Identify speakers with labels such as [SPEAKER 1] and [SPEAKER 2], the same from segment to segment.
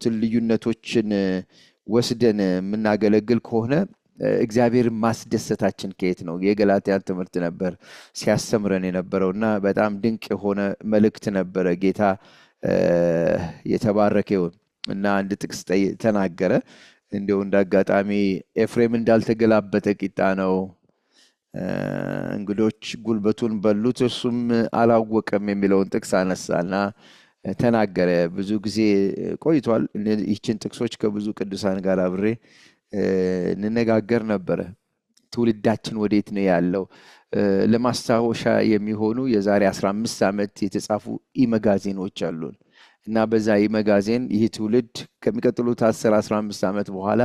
[SPEAKER 1] ያሉትን ልዩነቶችን ወስደን የምናገለግል ከሆነ እግዚአብሔርን ማስደሰታችን ከየት ነው? የገላትያን ትምህርት ነበር ሲያስተምረን የነበረው እና በጣም ድንቅ የሆነ መልእክት ነበረ። ጌታ የተባረከ ይሁን እና አንድ ጥቅስ ተናገረ። እንዲሁ እንደ አጋጣሚ ኤፍሬም እንዳልተገላበጠ ቂጣ ነው፣ እንግዶች ጉልበቱን በሉት እርሱም አላወቀም የሚለውን ጥቅስ አነሳና ተናገረ። ብዙ ጊዜ ቆይቷል። ይህችን ጥቅሶች ከብዙ ቅዱሳን ጋር አብሬ እንነጋገር ነበረ። ትውልዳችን ወዴት ነው ያለው? ለማስታወሻ የሚሆኑ የዛሬ 15 ዓመት የተጻፉ e-magazine ኦች አሉን እና በዛ e-magazine ይህ ትውልድ ከሚቀጥሉት 10 15 ዓመት በኋላ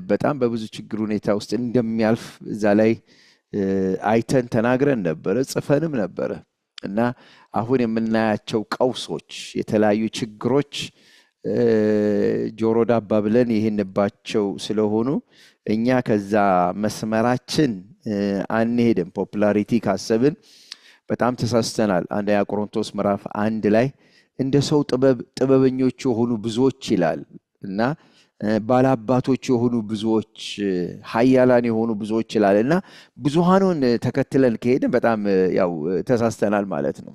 [SPEAKER 1] በጣም በብዙ ችግር ሁኔታ ውስጥ እንደሚያልፍ እዛ ላይ አይተን ተናግረን ነበረ፣ ጽፈንም ነበረ እና አሁን የምናያቸው ቀውሶች፣ የተለያዩ ችግሮች ጆሮ ዳባ ብለን ይህንባቸው ስለሆኑ እኛ ከዛ መስመራችን አንሄድም። Popularity ካሰብን በጣም ተሳስተናል። አንደኛ ቆሮንቶስ ምዕራፍ 1 ላይ እንደ ሰው ጥበብ ጥበበኞች የሆኑ ብዙዎች ይላል እና ባላባቶች የሆኑ ብዙዎች፣ ኃያላን የሆኑ ብዙዎች ይላል እና ብዙሃኑን ተከትለን ከሄድን በጣም ያው ተሳስተናል ማለት ነው።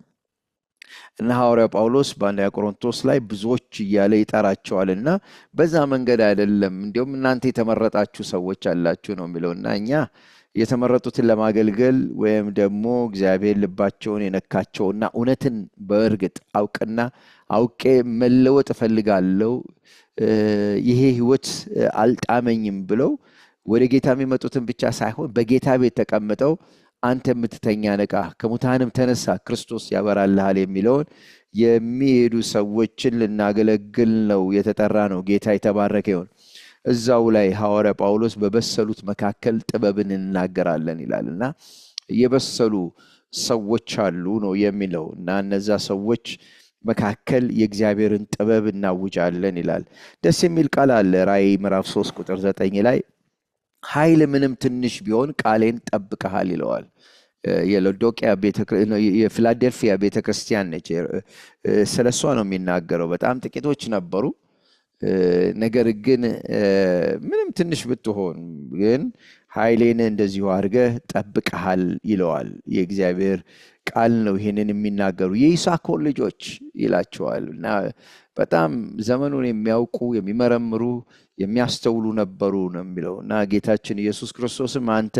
[SPEAKER 1] እና ሐዋርያው ጳውሎስ በአንደኛ ቆሮንቶስ ላይ ብዙዎች እያለ ይጠራቸዋል እና በዛ መንገድ አይደለም፣ እንዲሁም እናንተ የተመረጣችሁ ሰዎች አላችሁ ነው የሚለው እና እኛ የተመረጡትን ለማገልገል ወይም ደግሞ እግዚአብሔር ልባቸውን የነካቸውና እውነትን በእርግጥ አውቅና አውቄ መለወጥ እፈልጋለሁ፣ ይሄ ሕይወት አልጣመኝም ብለው ወደ ጌታ የሚመጡትን ብቻ ሳይሆን በጌታ ቤት ተቀምጠው አንተ የምትተኛ ንቃ፣ ከሙታንም ተነሳ፣ ክርስቶስ ያበራልሃል የሚለውን የሚሄዱ ሰዎችን ልናገለግል ነው የተጠራ ነው። ጌታ የተባረከ ይሁን። እዛው ላይ ሐዋርያ ጳውሎስ በበሰሉት መካከል ጥበብን እንናገራለን ይላል እና የበሰሉ ሰዎች አሉ ነው የሚለው እና እነዛ ሰዎች መካከል የእግዚአብሔርን ጥበብ እናውጃለን ይላል። ደስ የሚል ቃል አለ። ራእይ ምዕራፍ 3 ቁጥር 9 ላይ ኃይል ምንም ትንሽ ቢሆን ቃሌን ጠብቀሃል ይለዋል። የሎዶቅያ የፊላዴልፊያ ቤተክርስቲያን ነች። ስለ እሷ ነው የሚናገረው። በጣም ጥቂቶች ነበሩ። ነገር ግን ምንም ትንሽ ብትሆን ግን ኃይሌን እንደዚሁ አድርገህ ጠብቀሃል ይለዋል። የእግዚአብሔር ቃል ነው ይህንን የሚናገሩ። የይሳኮር ልጆች ይላቸዋል እና በጣም ዘመኑን የሚያውቁ፣ የሚመረምሩ፣ የሚያስተውሉ ነበሩ ነው የሚለው እና ጌታችን ኢየሱስ ክርስቶስም አንተ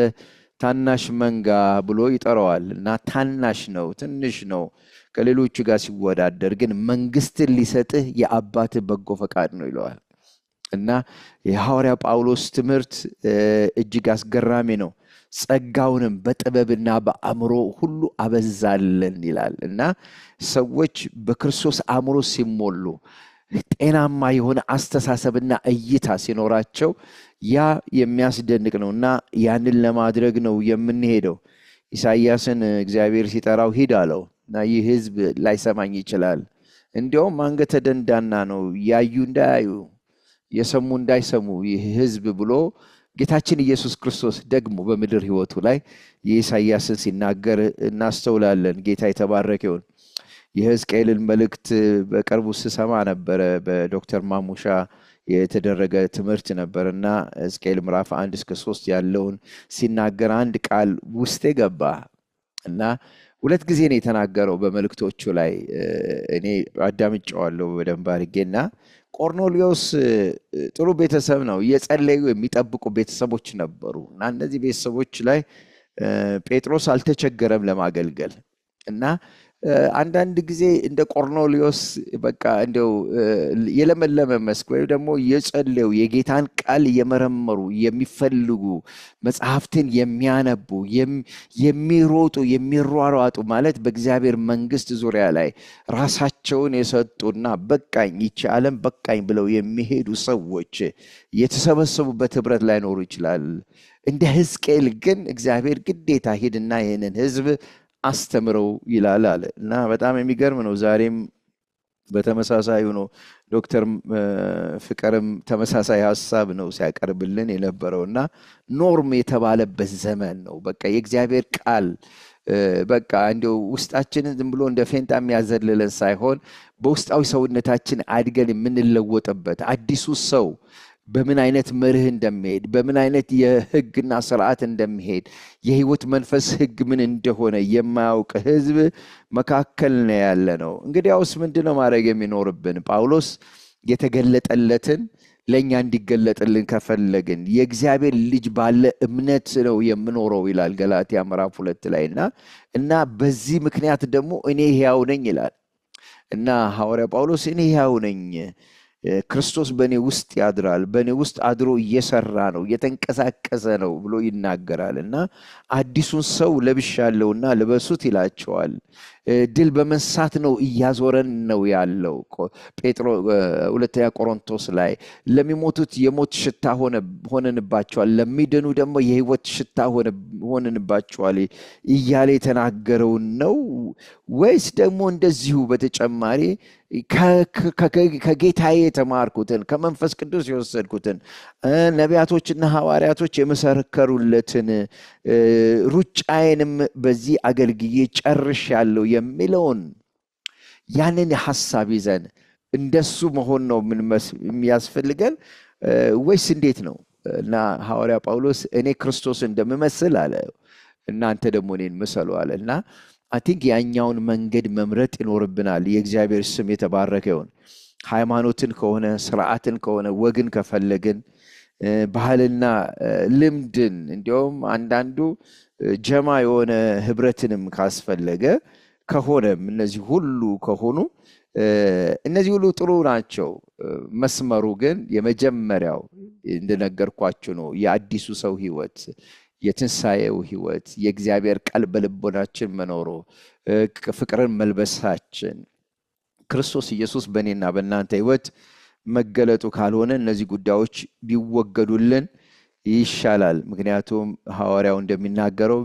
[SPEAKER 1] ታናሽ መንጋ ብሎ ይጠራዋል እና ታናሽ ነው፣ ትንሽ ነው ከሌሎቹ ጋር ሲወዳደር፣ ግን መንግስትን ሊሰጥህ የአባትህ በጎ ፈቃድ ነው ይለዋል። እና የሐዋርያ ጳውሎስ ትምህርት እጅግ አስገራሚ ነው። ጸጋውንም በጥበብና በአእምሮ ሁሉ አበዛልን ይላል እና ሰዎች በክርስቶስ አእምሮ ሲሞሉ፣ ጤናማ የሆነ አስተሳሰብና እይታ ሲኖራቸው ያ የሚያስደንቅ ነው እና ያንን ለማድረግ ነው የምንሄደው። ኢሳይያስን እግዚአብሔር ሲጠራው ሂድ አለው እና ይህ ሕዝብ ላይሰማኝ ይችላል፣ እንዲያውም አንገተ ደንዳና ነው፣ ያዩ እንዳያዩ የሰሙ እንዳይሰሙ ይህ ሕዝብ ብሎ ጌታችን ኢየሱስ ክርስቶስ ደግሞ በምድር ሕይወቱ ላይ የኢሳይያስን ሲናገር እናስተውላለን። ጌታ የተባረከ ይሁን። የሕዝቅኤልን መልእክት በቅርቡ ስሰማ ነበረ። በዶክተር ማሙሻ የተደረገ ትምህርት ነበር እና ሕዝቅኤል ምዕራፍ 1 እስከ 3 ያለውን ሲናገር አንድ ቃል ውስጤ ገባ እና ሁለት ጊዜ ነው የተናገረው በመልእክቶቹ ላይ፣ እኔ አዳምጨዋለሁ በደንብ አድርጌና ቆርኔሌዎስ ጥሩ ቤተሰብ ነው፣ እየጸለዩ የሚጠብቁ ቤተሰቦች ነበሩ እና እነዚህ ቤተሰቦች ላይ ጴጥሮስ አልተቸገረም ለማገልገል። እና አንዳንድ ጊዜ እንደ ቆርኔሌዎስ በቃ እንደው የለመለመ መስክ ወይም ደግሞ እየጸለዩ፣ የጌታን ቃል እየመረመሩ የሚፈልጉ፣ መጽሐፍትን የሚያነቡ፣ የሚሮጡ፣ የሚሯሯጡ፣ ማለት በእግዚአብሔር መንግስት ዙሪያ ላይ ራሳቸውን የሰጡና በቃኝ ይቺ ዓለም በቃኝ ብለው የሚሄዱ ሰዎች የተሰበሰቡበት ህብረት ላይኖሩ ይችላል። እንደ ሕዝቅኤል ግን እግዚአብሔር ግዴታ ሂድና ይህንን ህዝብ አስተምረው ይላል አለ እና በጣም የሚገርም ነው። ዛሬም በተመሳሳዩ ነው። ዶክተር ፍቅርም ተመሳሳይ ሀሳብ ነው ሲያቀርብልን የነበረው እና norm የተባለበት ዘመን ነው። በቃ የእግዚአብሔር ቃል በቃ እንዲያው ውስጣችንን ዝም ብሎ እንደ ፌንጣ የሚያዘልለን ሳይሆን በውስጣዊ ሰውነታችን አድገን የምንለወጥበት አዲሱ ሰው በምን አይነት መርህ እንደሚሄድ፣ በምን አይነት የሕግና ስርዓት እንደሚሄድ፣ የህይወት መንፈስ ሕግ ምን እንደሆነ የማያውቅ ሕዝብ መካከል ነው ያለ ነው። እንግዲያውስ ምንድን ነው ማድረግ የሚኖርብን? ጳውሎስ የተገለጠለትን ለእኛ እንዲገለጥልን ከፈለግን የእግዚአብሔር ልጅ ባለ እምነት ነው የምኖረው ይላል ገላትያ ምዕራፍ 2 ላይ እና በዚህ ምክንያት ደግሞ እኔ ሕያው ነኝ ይላል። እና ሐዋርያ ጳውሎስ እኔ ሕያው ነኝ፣ ክርስቶስ በእኔ ውስጥ ያድራል፣ በእኔ ውስጥ አድሮ እየሰራ ነው፣ እየተንቀሳቀሰ ነው ብሎ ይናገራል። እና አዲሱን ሰው ለብሻለሁና ልበሱት ይላቸዋል። ድል በመንሳት ነው እያዞረን ነው ያለው። ጴጥሮ ሁለተኛ ቆሮንቶስ ላይ ለሚሞቱት የሞት ሽታ ሆነንባቸዋል፣ ለሚድኑ ደግሞ የሕይወት ሽታ ሆነንባቸዋል እያለ የተናገረውን ነው ወይስ ደግሞ እንደዚሁ በተጨማሪ ከጌታዬ የተማርኩትን፣ ከመንፈስ ቅዱስ የወሰድኩትን፣ ነቢያቶችና ሐዋርያቶች የመሰከሩለትን፣ ሩጫዬንም በዚህ አገልግዬ ጨርሻለሁ የሚለውን ያንን ሐሳብ ይዘን እንደሱ መሆን ነው የሚያስፈልገን ወይስ እንዴት ነው? እና ሐዋርያ ጳውሎስ እኔ ክርስቶስ እንደምመስል አለ፣ እናንተ ደግሞ እኔን ምሰሉ አለ። እና I think ያኛውን መንገድ መምረጥ ይኖርብናል። የእግዚአብሔር ስም የተባረከ ይሁን። ሃይማኖትን ከሆነ፣ ስርዓትን ከሆነ፣ ወግን ከፈለግን፣ ባህልና ልምድን፣ እንዲያውም አንዳንዱ ጀማ የሆነ ህብረትንም ካስፈለገ ከሆነም እነዚህ ሁሉ ከሆኑ እነዚህ ሁሉ ጥሩ ናቸው። መስመሩ ግን የመጀመሪያው እንደነገርኳችሁ ነው። የአዲሱ ሰው ህይወት፣ የትንሣኤው ህይወት፣ የእግዚአብሔር ቃል በልቦናችን መኖሩ፣ ፍቅርን መልበሳችን፣ ክርስቶስ ኢየሱስ በእኔና በእናንተ ህይወት መገለጡ ካልሆነ እነዚህ ጉዳዮች ቢወገዱልን ይሻላል። ምክንያቱም ሐዋርያው እንደሚናገረው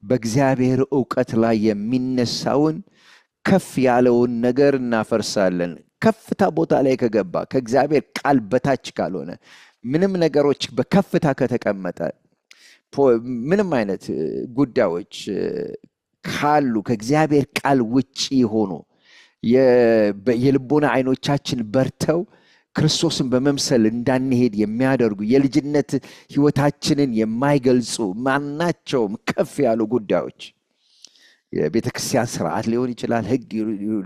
[SPEAKER 1] በእግዚአብሔር እውቀት ላይ የሚነሳውን ከፍ ያለውን ነገር እናፈርሳለን። ከፍታ ቦታ ላይ ከገባ፣ ከእግዚአብሔር ቃል በታች ካልሆነ፣ ምንም ነገሮች በከፍታ ከተቀመጠ፣ ምንም አይነት ጉዳዮች ካሉ ከእግዚአብሔር ቃል ውጪ ሆኖ የልቦና አይኖቻችን በርተው ክርስቶስን በመምሰል እንዳንሄድ የሚያደርጉ፣ የልጅነት ህይወታችንን የማይገልጹ ማናቸውም ከፍ ያሉ ጉዳዮች የቤተ ክርስቲያን ስርዓት ሊሆን ይችላል፣ ህግ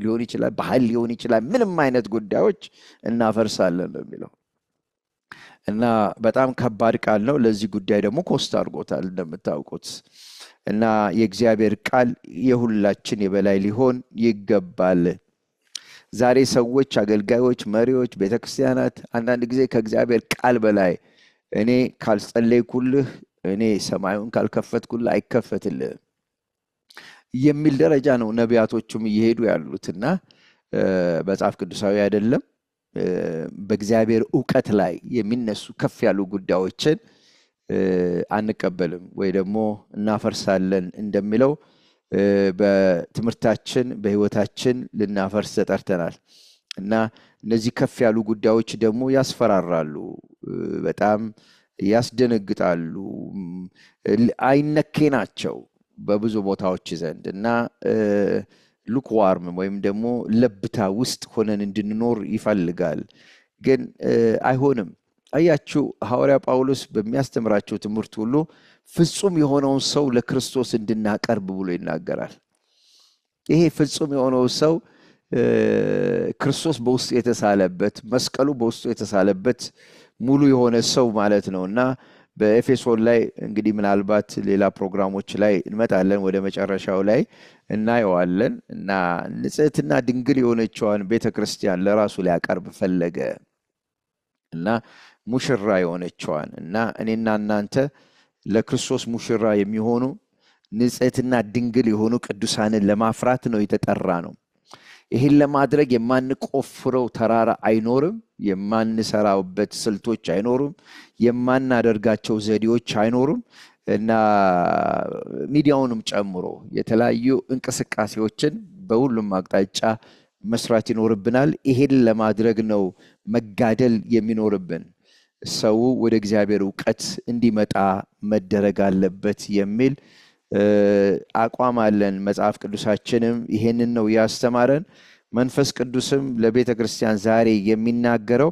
[SPEAKER 1] ሊሆን ይችላል፣ ባህል ሊሆን ይችላል። ምንም አይነት ጉዳዮች እናፈርሳለን ነው የሚለው። እና በጣም ከባድ ቃል ነው። ለዚህ ጉዳይ ደግሞ cost አድርጎታል እንደምታውቁት። እና የእግዚአብሔር ቃል የሁላችን የበላይ ሊሆን ይገባል። ዛሬ ሰዎች፣ አገልጋዮች፣ መሪዎች፣ ቤተክርስቲያናት አንዳንድ ጊዜ ከእግዚአብሔር ቃል በላይ እኔ ካልጸለይኩልህ፣ እኔ ሰማዩን ካልከፈትኩልህ አይከፈትልህም የሚል ደረጃ ነው ነቢያቶቹም እየሄዱ ያሉት። እና መጽሐፍ ቅዱሳዊ አይደለም። በእግዚአብሔር እውቀት ላይ የሚነሱ ከፍ ያሉ ጉዳዮችን አንቀበልም ወይ ደግሞ እናፈርሳለን እንደሚለው በትምህርታችን በህይወታችን ልናፈርስ ተጠርተናል። እና እነዚህ ከፍ ያሉ ጉዳዮች ደግሞ ያስፈራራሉ፣ በጣም ያስደነግጣሉ፣ አይነኬ ናቸው በብዙ ቦታዎች ዘንድ እና lukewarm ወይም ደግሞ ለብታ ውስጥ ሆነን እንድንኖር ይፈልጋል። ግን አይሆንም። አያችሁ፣ ሐዋርያ ጳውሎስ በሚያስተምራቸው ትምህርት ሁሉ ፍጹም የሆነውን ሰው ለክርስቶስ እንድናቀርብ ብሎ ይናገራል። ይሄ ፍጹም የሆነው ሰው ክርስቶስ በውስጡ የተሳለበት፣ መስቀሉ በውስጡ የተሳለበት ሙሉ የሆነ ሰው ማለት ነው። እና በኤፌሶን ላይ እንግዲህ ምናልባት ሌላ ፕሮግራሞች ላይ እንመጣለን፣ ወደ መጨረሻው ላይ እናየዋለን። እና ንጽሕትና ድንግል የሆነችዋን ቤተ ክርስቲያን ለራሱ ሊያቀርብ ፈለገ እና ሙሽራ የሆነችዋን። እና እኔና እናንተ ለክርስቶስ ሙሽራ የሚሆኑ ንጽሕትና ድንግል የሆኑ ቅዱሳንን ለማፍራት ነው የተጠራ ነው። ይህን ለማድረግ የማንቆፍረው ተራራ አይኖርም፣ የማንሰራበት ስልቶች አይኖሩም፣ የማናደርጋቸው ዘዴዎች አይኖሩም። እና ሚዲያውንም ጨምሮ የተለያዩ እንቅስቃሴዎችን በሁሉም አቅጣጫ መስራት ይኖርብናል። ይሄን ለማድረግ ነው መጋደል የሚኖርብን። ሰው ወደ እግዚአብሔር እውቀት እንዲመጣ መደረግ አለበት የሚል አቋም አለን። መጽሐፍ ቅዱሳችንም ይሄንን ነው ያስተማረን። መንፈስ ቅዱስም ለቤተ ክርስቲያን ዛሬ የሚናገረው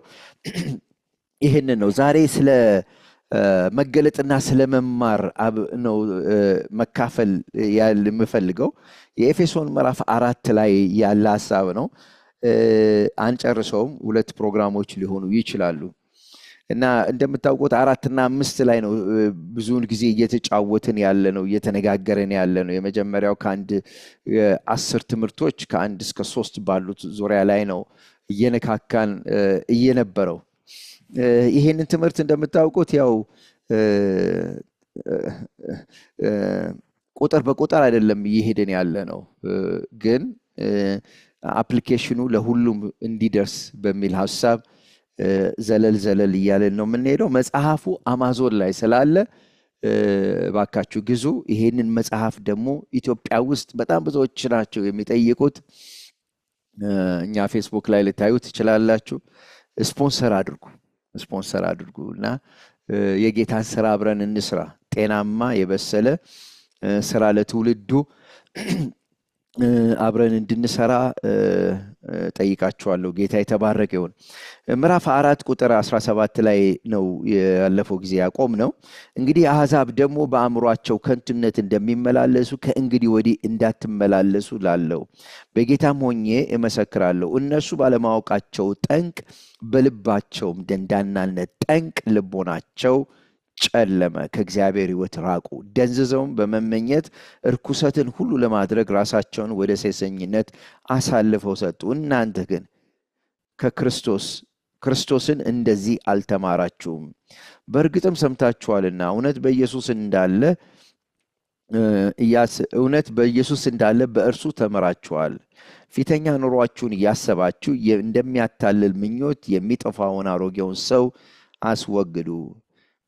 [SPEAKER 1] ይህንን ነው። ዛሬ ስለ መገለጥና ስለ መማር ነው መካፈል የምፈልገው። የኤፌሶን ምዕራፍ 4 ላይ ያለ ሀሳብ ነው። አንጨርሰውም፣ 2 ፕሮግራሞች ሊሆኑ ይችላሉ። እና እንደምታውቁት 4 እና 5 ላይ ነው ብዙውን ጊዜ እየተጫወትን ያለ ነው፣ እየተነጋገርን ያለ ነው። የመጀመሪያው ከአንድ 10 ትምህርቶች ከ1 እስከ 3 ባሉት ዙሪያ ላይ ነው እየነካካን እየነበረው። ይሄንን ትምህርት እንደምታውቁት ያው ቁጥር በቁጥር አይደለም እየሄድን ያለ ነው፣ ግን application ኑ ለሁሉም እንዲደርስ በሚል ሀሳብ ዘለል ዘለል እያለን ነው የምንሄደው። መጽሐፉ አማዞን ላይ ስላለ እባካችሁ ግዙ። ይሄንን መጽሐፍ ደግሞ ኢትዮጵያ ውስጥ በጣም ብዙዎች ናቸው የሚጠይቁት። እኛ ፌስቡክ ላይ ልታዩ ትችላላችሁ። ስፖንሰር አድርጉ፣ ስፖንሰር አድርጉ እና የጌታን ስራ አብረን እንስራ። ጤናማ የበሰለ ስራ ለትውልዱ አብረን እንድንሰራ ጠይቃችኋለሁ። ጌታ የተባረከ ይሁን። ምዕራፍ 4 ቁጥር 17 ላይ ነው ያለፈው ጊዜ ያቆም ነው። እንግዲህ አሕዛብ ደግሞ በአእምሯቸው ከንቱነት እንደሚመላለሱ ከእንግዲህ ወዲህ እንዳትመላለሱ ላለው በጌታም ሆኜ እመሰክራለሁ። እነርሱ ባለማወቃቸው ጠንቅ በልባቸውም ደንዳናነት ጠንቅ ልቦናቸው ጨለመ፣ ከእግዚአብሔር ሕይወት ራቁ። ደንዝዘውም በመመኘት እርኩሰትን ሁሉ ለማድረግ ራሳቸውን ወደ ሴሰኝነት አሳልፈው ሰጡ። እናንተ ግን ክርስቶስን እንደዚህ አልተማራችሁም፣ በእርግጥም ሰምታችኋልና እውነት በኢየሱስ እንዳለ እውነት በኢየሱስ እንዳለ በእርሱ ተምራችኋል። ፊተኛ ኑሯችሁን እያሰባችሁ እንደሚያታልል ምኞት የሚጠፋውን አሮጌውን ሰው አስወግዱ።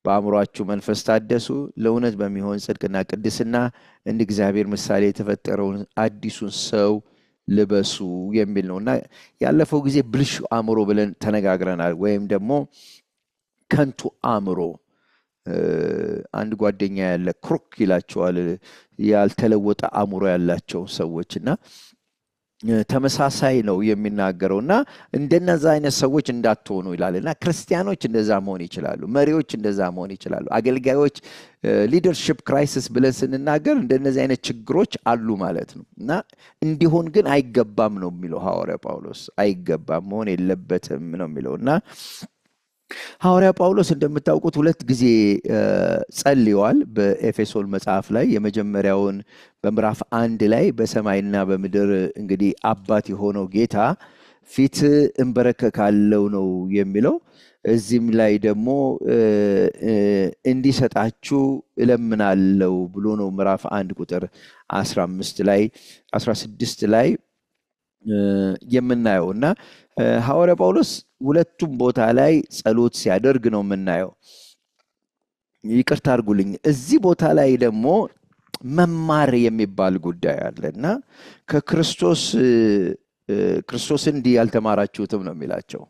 [SPEAKER 1] በአእምሯችሁ መንፈስ ታደሱ፣ ለእውነት በሚሆን ጽድቅና ቅድስና እንደ እግዚአብሔር ምሳሌ የተፈጠረውን አዲሱን ሰው ልበሱ የሚል ነው። እና ያለፈው ጊዜ ብልሹ አእምሮ ብለን ተነጋግረናል፣ ወይም ደግሞ ከንቱ አእምሮ። አንድ ጓደኛ ያለ ክሩክ ይላቸዋል፣ ያልተለወጠ አእምሮ ያላቸው ሰዎች እና ተመሳሳይ ነው የሚናገረው። እና እንደነዛ አይነት ሰዎች እንዳትሆኑ ይላል። እና ክርስቲያኖች እንደዛ መሆን ይችላሉ፣ መሪዎች እንደዛ መሆን ይችላሉ፣ አገልጋዮች leadership crisis ብለን ስንናገር እንደነዚህ አይነት ችግሮች አሉ ማለት ነው። እና እንዲሆን ግን አይገባም ነው የሚለው ሐዋርያ ጳውሎስ። አይገባም፣ መሆን የለበትም ነው የሚለው። እና ሐዋርያ ጳውሎስ እንደምታውቁት 2 ጊዜ ጸልየዋል በኤፌሶን መጽሐፍ ላይ። የመጀመሪያውን በምዕራፍ 1 ላይ በሰማይና በምድር እንግዲህ አባት የሆነው ጌታ ፊት እንበረከካለው ነው የሚለው። እዚህም ላይ ደግሞ እንዲሰጣችሁ እለምናለው ብሎ ነው ምዕራፍ 1 ቁጥር 15 ላይ 16 ላይ የምናየው። እና ሐዋርያ ጳውሎስ ሁለቱም ቦታ ላይ ጸሎት ሲያደርግ ነው የምናየው። ይቅርታ አድርጉልኝ፣ እዚህ ቦታ ላይ ደግሞ መማር የሚባል ጉዳይ አለና ከክርስቶስ ክርስቶስን እንዲህ ያልተማራችሁትም ነው የሚላቸው።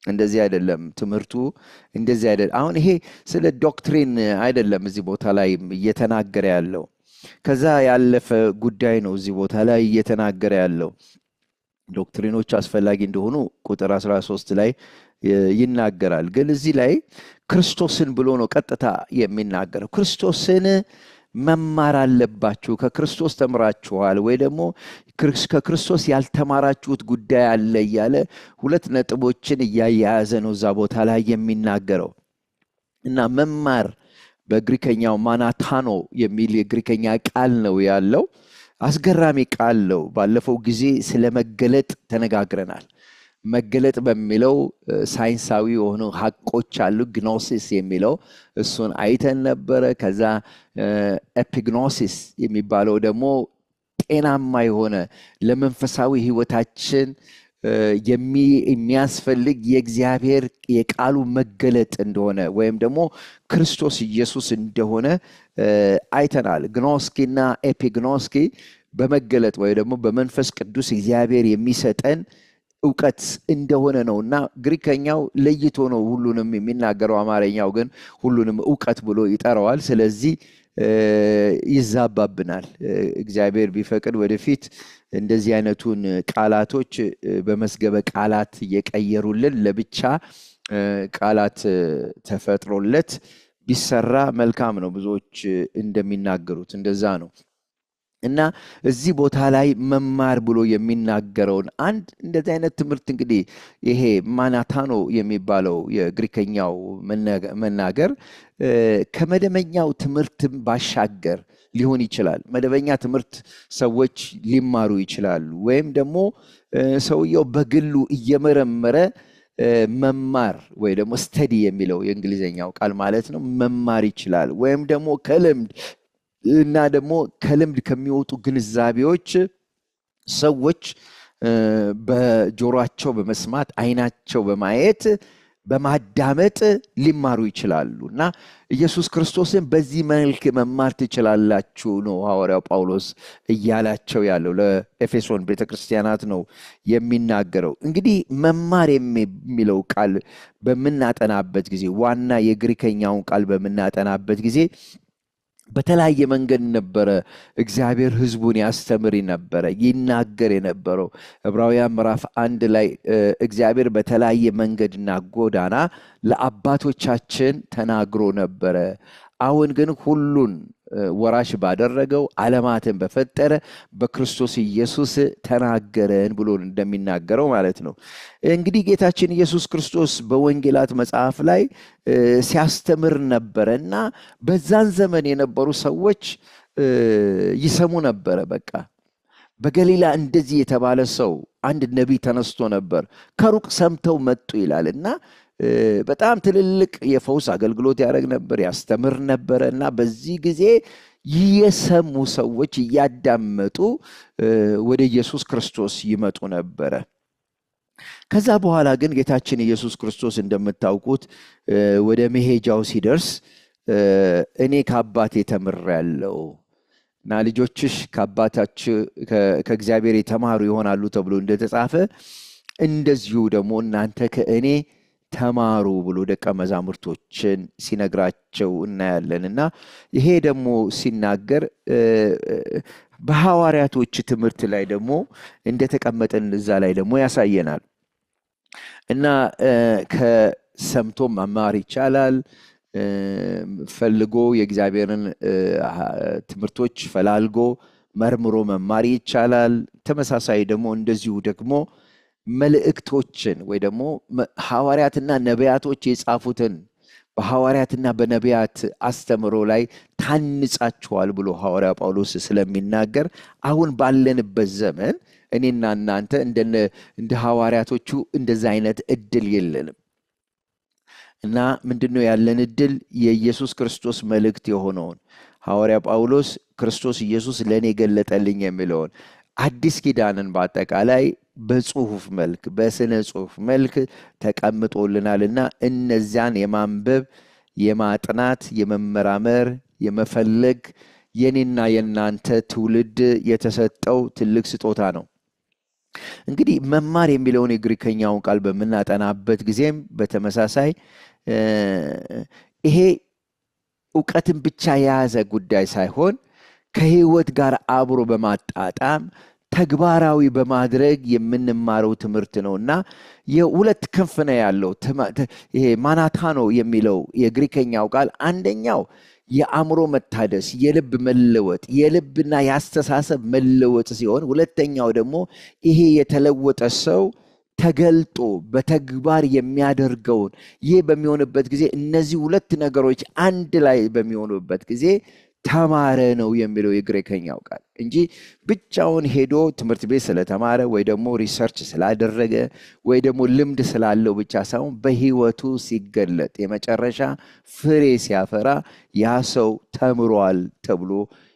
[SPEAKER 1] እንደዚህ አይደለም ትምህርቱ፣ እንደዚህ አይደለም። አሁን ይሄ ስለ doctrine አይደለም እዚህ ቦታ ላይ እየተናገረ ያለው፣ ከዛ ያለፈ ጉዳይ ነው እዚህ ቦታ ላይ እየተናገረ ያለው። doctrine ኦች አስፈላጊ እንደሆኑ ቁጥር 13 ላይ ይናገራል። ግን እዚህ ላይ ክርስቶስን ብሎ ነው ቀጥታ የሚናገረው። ክርስቶስን መማር አለባችሁ፣ ከክርስቶስ ተምራችኋል ወይ ደግሞ ከክርስቶስ ያልተማራችሁት ጉዳይ አለ እያለ 2 ነጥቦችን እያያያዘ ነው እዛ ቦታ ላይ የሚናገረው። እና መማር በግሪከኛው ማናታኖ የሚል የግሪከኛ ቃል ነው ያለው። አስገራሚ ቃል ነው። ባለፈው ጊዜ ስለ መገለጥ ተነጋግረናል። መገለጥ በሚለው ሳይንሳዊ የሆኑ ሀቆች አሉ፣ ግኖሲስ የሚለው እሱን አይተን ነበረ። ከዛ epignosis የሚባለው ደግሞ ጤናማ የሆነ ለመንፈሳዊ ሕይወታችን የሚያስፈልግ የእግዚአብሔር የቃሉ መገለጥ እንደሆነ ወይም ደግሞ ክርስቶስ ኢየሱስ እንደሆነ አይተናል። ግኖስኪና epignoski በመገለጥ ወይ ደግሞ በመንፈስ ቅዱስ እግዚአብሔር የሚሰጠን እውቀት እንደሆነ ነውና ግሪከኛው ለይቶ ነው ሁሉንም የሚናገረው፣ አማርኛው ግን ሁሉንም እውቀት ብሎ ይጠራዋል። ስለዚህ ይዛባብናል። እግዚአብሔር ቢፈቅድ ወደፊት እንደዚህ አይነቱን ቃላቶች በመዝገበ ቃላት እየቀየሩልን ለብቻ ቃላት ተፈጥሮለት ቢሰራ መልካም ነው። ብዙዎች እንደሚናገሩት እንደዛ ነው። እና እዚህ ቦታ ላይ መማር ብሎ የሚናገረውን አንድ እንደዚህ አይነት ትምህርት እንግዲህ ይሄ ማናታኖ የሚባለው የግሪከኛው መናገር ከመደበኛው ትምህርት ባሻገር ሊሆን ይችላል። መደበኛ ትምህርት ሰዎች ሊማሩ ይችላሉ። ወይም ደግሞ ሰውየው በግሉ እየመረመረ መማር ወይ ደግሞ study የሚለው የእንግሊዝኛው ቃል ማለት ነው፣ መማር ይችላል። ወይም ደግሞ ከልምድ እና ደግሞ ከልምድ ከሚወጡ ግንዛቤዎች ሰዎች በጆሯቸው በመስማት፣ አይናቸው በማየት፣ በማዳመጥ ሊማሩ ይችላሉ። እና ኢየሱስ ክርስቶስን በዚህ መልክ መማር ትችላላችሁ ነው ሐዋርያው ጳውሎስ እያላቸው ያለው። ለኤፌሶን ቤተክርስቲያናት ነው የሚናገረው። እንግዲህ መማር የሚለው ቃል በምናጠናበት ጊዜ፣ ዋና የግሪከኛውን ቃል በምናጠናበት ጊዜ፣ በተለያየ መንገድ ነበረ እግዚአብሔር ሕዝቡን ያስተምር ነበረ፣ ይናገር የነበረው። ዕብራውያን ምዕራፍ 1 ላይ እግዚአብሔር በተለያየ መንገድና ጎዳና ለአባቶቻችን ተናግሮ ነበረ። አሁን ግን ሁሉን ወራሽ ባደረገው፣ ዓለማትን በፈጠረ በክርስቶስ ኢየሱስ ተናገረን ብሎ እንደሚናገረው ማለት ነው። እንግዲህ ጌታችን ኢየሱስ ክርስቶስ በወንጌላት መጽሐፍ ላይ ሲያስተምር ነበረ እና በዛን ዘመን የነበሩ ሰዎች ይሰሙ ነበረ። በቃ በገሊላ እንደዚህ የተባለ ሰው፣ አንድ ነቢይ ተነስቶ ነበር፣ ከሩቅ ሰምተው መጡ ይላል። እና በጣም ትልልቅ የፈውስ አገልግሎት ያደርግ ነበር፣ ያስተምር ነበረ። እና በዚህ ጊዜ የሰሙ ሰዎች እያዳመጡ ወደ ኢየሱስ ክርስቶስ ይመጡ ነበረ። ከዛ በኋላ ግን ጌታችን ኢየሱስ ክርስቶስ እንደምታውቁት ወደ መሄጃው ሲደርስ እኔ ከአባቴ ተምሬያለሁ እና ልጆችሽ ከአባታችሁ ከእግዚአብሔር የተማሩ ይሆናሉ ተብሎ እንደተጻፈ፣ እንደዚሁ ደግሞ እናንተ ከእኔ ተማሩ ብሎ ደቀ መዛሙርቶችን ሲነግራቸው እናያለን። እና ይሄ ደግሞ ሲናገር በሐዋርያቶች ትምህርት ላይ ደግሞ እንደተቀመጠን እዛ ላይ ደግሞ ያሳየናል። እና ከሰምቶ መማር ይቻላል። ፈልጎ የእግዚአብሔርን ትምህርቶች ፈላልጎ መርምሮ መማር ይቻላል። ተመሳሳይ ደግሞ እንደዚሁ ደግሞ መልእክቶችን ወይ ደግሞ ሐዋርያትና ነቢያቶች የጻፉትን፣ በሐዋርያትና በነቢያት አስተምሮ ላይ ታንጻችኋል ብሎ ሐዋርያ ጳውሎስ ስለሚናገር፣ አሁን ባለንበት ዘመን እኔና እናንተ እንደ ሐዋርያቶቹ እንደዛ አይነት እድል የለንም። እና ምንድነው ያለን እድል? የኢየሱስ ክርስቶስ መልእክት የሆነውን፣ ሐዋርያ ጳውሎስ ክርስቶስ ኢየሱስ ለእኔ ገለጠልኝ የሚለውን አዲስ ኪዳንን በአጠቃላይ በጽሁፍ መልክ፣ በስነ ጽሁፍ መልክ ተቀምጦልናልና እነዚያን የማንበብ፣ የማጥናት፣ የመመራመር፣ የመፈለግ የኔና የእናንተ ትውልድ የተሰጠው ትልቅ ስጦታ ነው። እንግዲህ መማር የሚለውን የግሪከኛውን ቃል በምናጠናበት ጊዜም በተመሳሳይ ይሄ እውቀትን ብቻ የያዘ ጉዳይ ሳይሆን ከህይወት ጋር አብሮ በማጣጣም፣ ተግባራዊ በማድረግ የምንማረው ትምህርት ነው። እና የሁለት ክንፍ ነው ያለው ይሄ ማናታኖ የሚለው የግሪከኛው ቃል። አንደኛው የአእምሮ መታደስ፣ የልብ መለወጥ፣ የልብና የአስተሳሰብ መለወጥ ሲሆን፣ ሁለተኛው ደግሞ ይሄ የተለወጠ ሰው ተገልጦ በተግባር የሚያደርገውን። ይህ በሚሆንበት ጊዜ፣ እነዚህ ሁለት ነገሮች አንድ ላይ በሚሆኑበት ጊዜ ተማረ ነው የሚለው የግሪከኛው ቃል እንጂ ብቻውን ሄዶ ትምህርት ቤት ስለተማረ ወይ ደግሞ research ስላደረገ ወይ ደግሞ ልምድ ስላለው ብቻ ሳይሆን በህይወቱ ሲገለጥ፣ የመጨረሻ ፍሬ ሲያፈራ ያ ሰው ተምሯል ተብሎ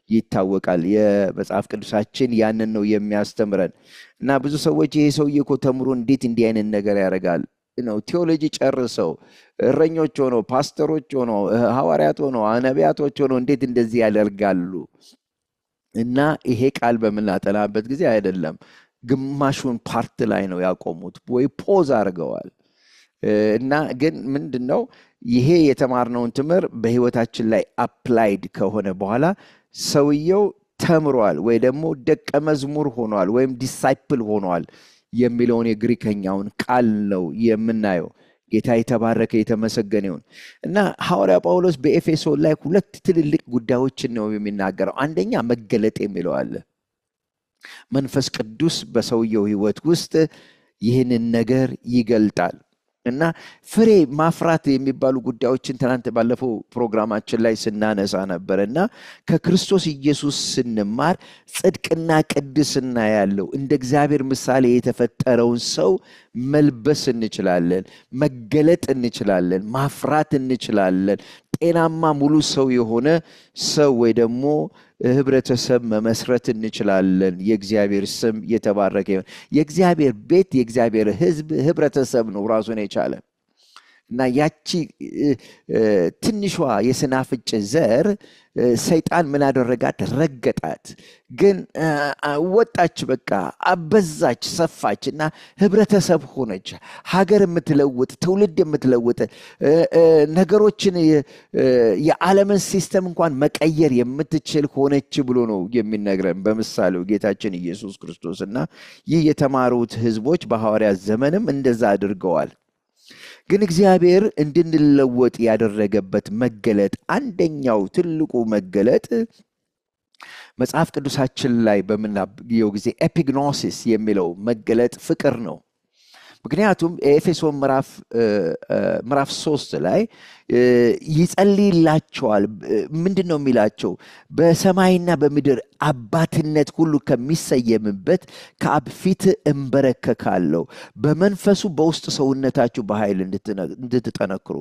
[SPEAKER 1] ይታወቃል። የመጽሐፍ ቅዱሳችን ያንን ነው የሚያስተምረን። እና ብዙ ሰዎች ይሄ ሰውዬ እኮ ተምሮ እንዴት እንዲህ አይነት ነገር ያደርጋል ነው፣ ቴዎሎጂ ጨርሰው፣ እረኞች ሆነው፣ ፓስተሮች ሆነው፣ ሐዋርያት ሆነው፣ ነቢያቶች ሆነው እንዴት እንደዚህ ያደርጋሉ? እና ይሄ ቃል በምናጠናበት ጊዜ አይደለም፣ ግማሹን part ላይ ነው ያቆሙት ወይ pause አድርገዋል። እና ግን ምንድን ነው ይሄ የተማርነውን ትምህርት በህይወታችን ላይ applied ከሆነ በኋላ ሰውየው ተምሯል ወይ ደግሞ ደቀ መዝሙር ሆኗል ወይም disciple ሆኗል የሚለውን የግሪከኛውን ቃል ነው የምናየው። ጌታ የተባረከ የተመሰገነ ይሁን። እና ሐዋርያ ጳውሎስ በኤፌሶን ላይ ሁለት ትልልቅ ጉዳዮችን ነው የሚናገረው። አንደኛ መገለጥ የሚለው አለ። መንፈስ ቅዱስ በሰውየው ህይወት ውስጥ ይህንን ነገር ይገልጣል። እና ፍሬ ማፍራት የሚባሉ ጉዳዮችን ትናንት ባለፈው ፕሮግራማችን ላይ ስናነሳ ነበር። እና ከክርስቶስ ኢየሱስ ስንማር ጽድቅና ቅድስና ያለው እንደ እግዚአብሔር ምሳሌ የተፈጠረውን ሰው መልበስ እንችላለን፣ መገለጥ እንችላለን፣ ማፍራት እንችላለን። ጤናማ ሙሉ ሰው የሆነ ሰው ወይ ደግሞ ህብረተሰብ መመስረት እንችላለን። የእግዚአብሔር ስም የተባረከ ይሁን። የእግዚአብሔር ቤት፣ የእግዚአብሔር ህዝብ ህብረተሰብ ነው ራሱን የቻለ። እና ያቺ ትንሿ የስናፍጭ ዘር ሰይጣን ምን አደረጋት? ረገጣት። ግን ወጣች፣ በቃ አበዛች፣ ሰፋች እና ህብረተሰብ ሆነች። ሀገር የምትለውጥ፣ ትውልድ የምትለውጥ፣ ነገሮችን የዓለምን system እንኳን መቀየር የምትችል ሆነች ብሎ ነው የሚነግረን በምሳሌው ጌታችን ኢየሱስ ክርስቶስ። እና ይህ የተማሩት ህዝቦች በሐዋርያት ዘመንም እንደዛ አድርገዋል። ግን እግዚአብሔር እንድንለወጥ ያደረገበት መገለጥ፣ አንደኛው ትልቁ መገለጥ መጽሐፍ ቅዱሳችን ላይ በምናየው ጊዜ epignosis የሚለው መገለጥ ፍቅር ነው። ምክንያቱም ኤፌሶን ምዕራፍ 3 ላይ ይጸልይላቸዋል። ምንድን ነው የሚላቸው? በሰማይና በምድር አባትነት ሁሉ ከሚሰየምበት ከአብ ፊት እንበረከካለሁ፣ በመንፈሱ በውስጥ ሰውነታችሁ በኃይል እንድትጠነክሩ፣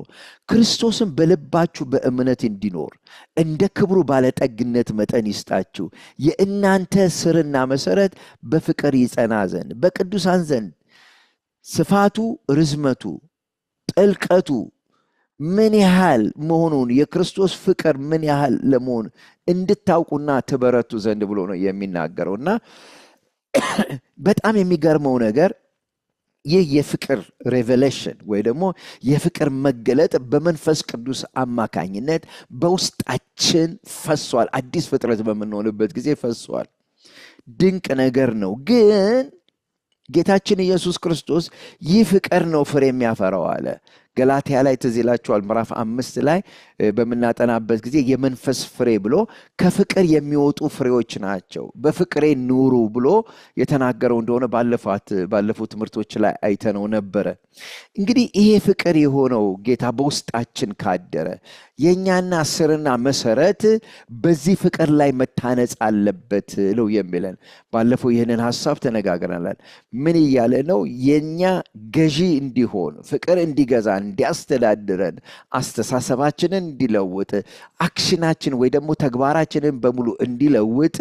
[SPEAKER 1] ክርስቶስም በልባችሁ በእምነት እንዲኖር እንደ ክብሩ ባለጠግነት መጠን ይስጣችሁ፣ የእናንተ ስርና መሰረት በፍቅር ይጸና ዘንድ በቅዱሳን ዘንድ ስፋቱ፣ ርዝመቱ፣ ጥልቀቱ ምን ያህል መሆኑን፣ የክርስቶስ ፍቅር ምን ያህል ለመሆን እንድታውቁና ትበረቱ ዘንድ ብሎ ነው የሚናገረው። እና በጣም የሚገርመው ነገር ይህ የፍቅር revelation ወይ ደግሞ የፍቅር መገለጥ በመንፈስ ቅዱስ አማካኝነት በውስጣችን ፈሷል። አዲስ ፍጥረት በምንሆንበት ጊዜ ፈሷል። ድንቅ ነገር ነው። ግን ጌታችን ኢየሱስ ክርስቶስ ይህ ፍቅር ነው ፍሬ የሚያፈራው አለ። ገላትያ ላይ ትዝ ይላችኋል፣ ምዕራፍ 5 ላይ በምናጠናበት ጊዜ የመንፈስ ፍሬ ብሎ ከፍቅር የሚወጡ ፍሬዎች ናቸው። በፍቅሬ ኑሩ ብሎ የተናገረው እንደሆነ ባለፉት ትምህርቶች ላይ አይተነው ነበረ። እንግዲህ ይሄ ፍቅር የሆነው ጌታ በውስጣችን ካደረ የእኛና ስርና መሰረት በዚህ ፍቅር ላይ መታነጽ አለበት ነው የሚለን። ባለፈው ይህንን ሀሳብ ተነጋግረናል። ምን እያለ ነው? የኛ ገዢ እንዲሆን፣ ፍቅር እንዲገዛ፣ እንዲያስተዳድረን፣ አስተሳሰባችንን እንዲለውጥ፣ action ኣችን ወይ ደግሞ ተግባራችንን በሙሉ እንዲለውጥ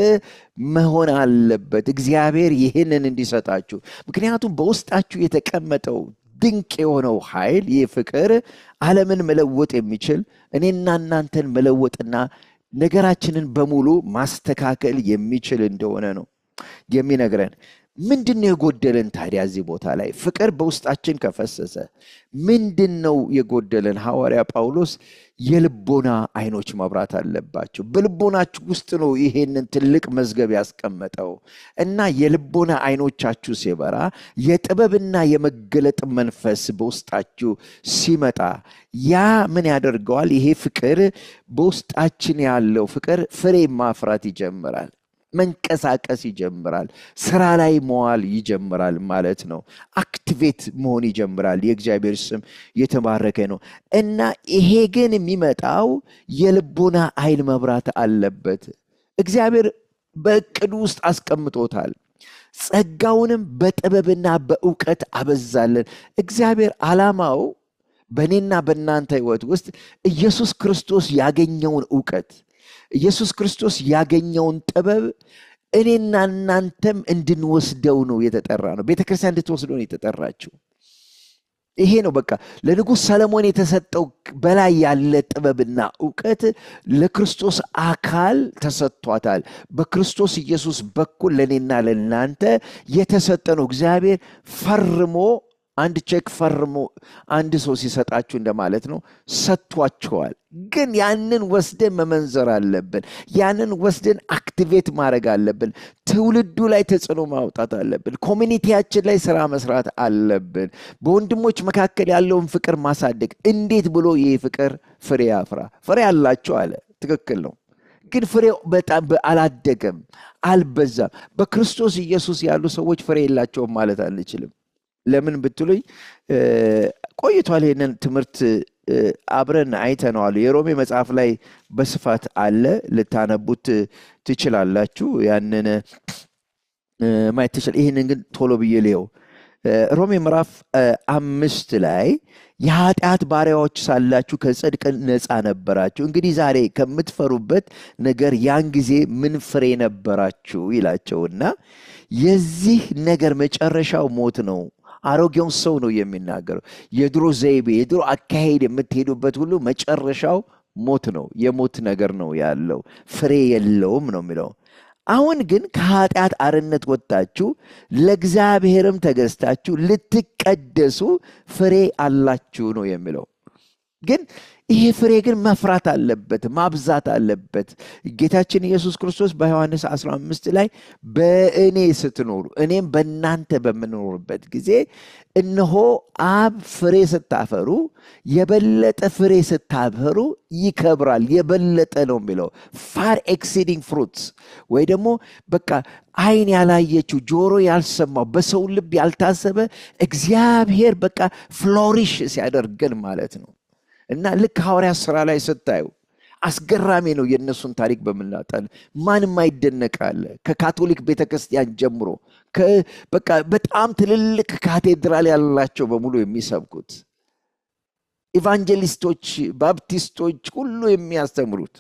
[SPEAKER 1] መሆን አለበት። እግዚአብሔር ይህንን እንዲሰጣችሁ፣ ምክንያቱም በውስጣችሁ የተቀመጠው ድንቅ የሆነው ኃይል ይህ ፍቅር ዓለምን መለወጥ የሚችል፣ እኔና እናንተን መለወጥና ነገራችንን በሙሉ ማስተካከል የሚችል እንደሆነ ነው የሚነግረን። ምንድን ነው የጎደለን ታዲያ እዚህ ቦታ ላይ? ፍቅር በውስጣችን ከፈሰሰ ምንድን ነው የጎደለን? ሐዋርያ ጳውሎስ የልቦና አይኖች መብራት አለባቸው። በልቦናችሁ ውስጥ ነው ይሄንን ትልቅ መዝገብ ያስቀመጠው። እና የልቦና አይኖቻችሁ ሲበራ፣ የጥበብና የመገለጥ መንፈስ በውስጣችሁ ሲመጣ ያ ምን ያደርገዋል? ይሄ ፍቅር፣ በውስጣችን ያለው ፍቅር ፍሬ ማፍራት ይጀምራል። መንቀሳቀስ ይጀምራል። ስራ ላይ መዋል ይጀምራል ማለት ነው። Activate መሆን ይጀምራል። የእግዚአብሔር ስም የተባረከ ነው። እና ይሄ ግን የሚመጣው የልቦና አይን መብራት አለበት። እግዚአብሔር በእቅዱ ውስጥ አስቀምጦታል። ጸጋውንም በጥበብና በእውቀት አበዛለን። እግዚአብሔር ዓላማው በእኔና በእናንተ ህይወት ውስጥ ኢየሱስ ክርስቶስ ያገኘውን እውቀት፣ ኢየሱስ ክርስቶስ ያገኘውን ጥበብ እኔና እናንተም እንድንወስደው ነው የተጠራ ነው። ቤተክርስቲያን እንድትወስደው ነው የተጠራችው። ይሄ ነው በቃ ለንጉሥ ሰለሞን የተሰጠው በላይ ያለ ጥበብና እውቀት ለክርስቶስ አካል ተሰጥቷታል። በክርስቶስ ኢየሱስ በኩል ለእኔና ለእናንተ የተሰጠ ነው። እግዚአብሔር ፈርሞ አንድ ቼክ ፈርሞ አንድ ሰው ሲሰጣችሁ እንደማለት ነው። ሰጥቷችኋል። ግን ያንን ወስደን መመንዘር አለብን። ያንን ወስደን activate ማድረግ አለብን። ትውልዱ ላይ ተጽዕኖ ማውጣት አለብን። Community ያችን ላይ ስራ መስራት አለብን። በወንድሞች መካከል ያለውን ፍቅር ማሳደግ። እንዴት ብሎ ይህ ፍቅር ፍሬ ያፍራ? ፍሬ አላቸው አለ። ትክክል ነው። ግን ፍሬው በጣም አላደገም፣ አልበዛም። በክርስቶስ ኢየሱስ ያሉ ሰዎች ፍሬ የላቸውም ማለት አንችልም። ለምን ብትሉኝ ቆይቷል። ይህንን ትምህርት አብረን አይተነዋል። የሮሜ መጽሐፍ ላይ በስፋት አለ፣ ልታነቡት ትችላላችሁ። ያንን ማየት ትችላል። ይህንን ግን ቶሎ ብዬ ልየው። ሮሜ ምዕራፍ 5 ላይ የኃጢአት ባሪያዎች ሳላችሁ ከጽድቅ ነፃ ነበራችሁ። እንግዲህ ዛሬ ከምትፈሩበት ነገር ያን ጊዜ ምን ፍሬ ነበራችሁ ይላቸውና የዚህ ነገር መጨረሻው ሞት ነው። አሮጌውን ሰው ነው የሚናገረው። የድሮ ዘይቤ፣ የድሮ አካሄድ የምትሄዱበት ሁሉ መጨረሻው ሞት ነው። የሞት ነገር ነው ያለው፣ ፍሬ የለውም ነው የሚለው። አሁን ግን ከኃጢአት አርነት ወጥታችሁ ለእግዚአብሔርም ተገዝታችሁ ልትቀደሱ ፍሬ አላችሁ ነው የሚለው። ግን ይሄ ፍሬ ግን መፍራት አለበት፣ ማብዛት አለበት። ጌታችን ኢየሱስ ክርስቶስ በዮሐንስ 15 ላይ በእኔ ስትኖሩ እኔም በእናንተ በምኖርበት ጊዜ እነሆ አብ ፍሬ ስታፈሩ፣ የበለጠ ፍሬ ስታፈሩ ይከብራል። የበለጠ ነው የሚለው፣ far exceeding fruits፣ ወይ ደግሞ በቃ አይን ያላየችው፣ ጆሮ ያልሰማው፣ በሰው ልብ ያልታሰበ እግዚአብሔር በቃ flourish ሲያደርገን ማለት ነው። እና ልክ ሐዋርያት ሥራ ላይ ስታዩ አስገራሚ ነው። የእነሱን ታሪክ በምናጠን ማንም አይደነቃለ። ከካቶሊክ ቤተክርስቲያን ጀምሮ በቃ በጣም ትልልቅ ካቴድራል ያላቸው በሙሉ የሚሰብኩት፣ evangelist ኦች፣ ባፕቲስቶች ሁሉ የሚያስተምሩት፣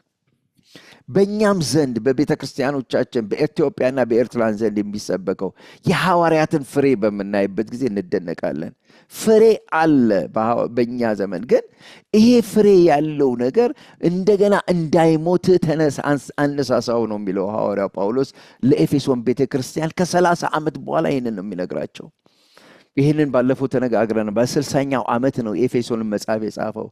[SPEAKER 1] በእኛም ዘንድ በቤተ ክርስቲያኖቻችን በኢትዮጵያና በኤርትራን ዘንድ የሚሰበከው የሐዋርያትን ፍሬ በምናይበት ጊዜ እንደነቃለን። ፍሬ አለ በእኛ ዘመን። ግን ይሄ ፍሬ ያለው ነገር እንደገና እንዳይሞት ተነስ አነሳሳው ነው የሚለው ሐዋርያው ጳውሎስ ለኤፌሶን ቤተ ክርስቲያን። ከ30 ዓመት በኋላ ይህንን ነው የሚነግራቸው። ይህንን ባለፈው ተነጋግረን በ60ኛው ዓመት ነው ኤፌሶንን መጽሐፍ የጻፈው።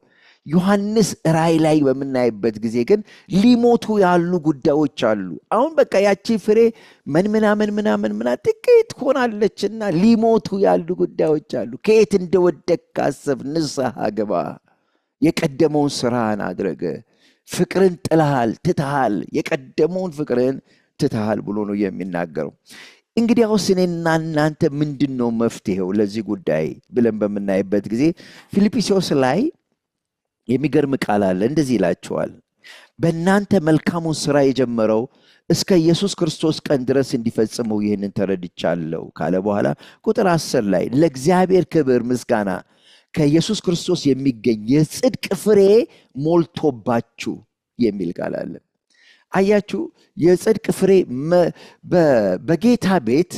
[SPEAKER 1] ዮሐንስ ራእይ ላይ በምናይበት ጊዜ ግን ሊሞቱ ያሉ ጉዳዮች አሉ። አሁን በቃ ያቺ ፍሬ መንምና መንምና መንምና ጥቂት ሆናለችና ሊሞቱ ያሉ ጉዳዮች አሉ። ከየት እንደወደቅ አስብ፣ ንስሐ ግባ፣ የቀደመውን ስራህን አድረግ። ፍቅርን ጥለሃል፣ ትተሃል፣ የቀደመውን ፍቅርን ትተሃል ብሎ ነው የሚናገረው። እንግዲያውስ እኔና እናንተ ምንድን ነው መፍትሄው ለዚህ ጉዳይ ብለን በምናይበት ጊዜ ፊልጵስዩስ ላይ የሚገርም ቃል አለ። እንደዚህ ይላቸዋል። በእናንተ መልካሙን ስራ የጀመረው እስከ ኢየሱስ ክርስቶስ ቀን ድረስ እንዲፈጽመው ይህንን ተረድቻለሁ ካለ በኋላ ቁጥር 10 ላይ ለእግዚአብሔር ክብር ምስጋና ከኢየሱስ ክርስቶስ የሚገኝ የጽድቅ ፍሬ ሞልቶባችሁ የሚል ቃል አለ። አያችሁ፣ የጽድቅ ፍሬ በጌታ ቤት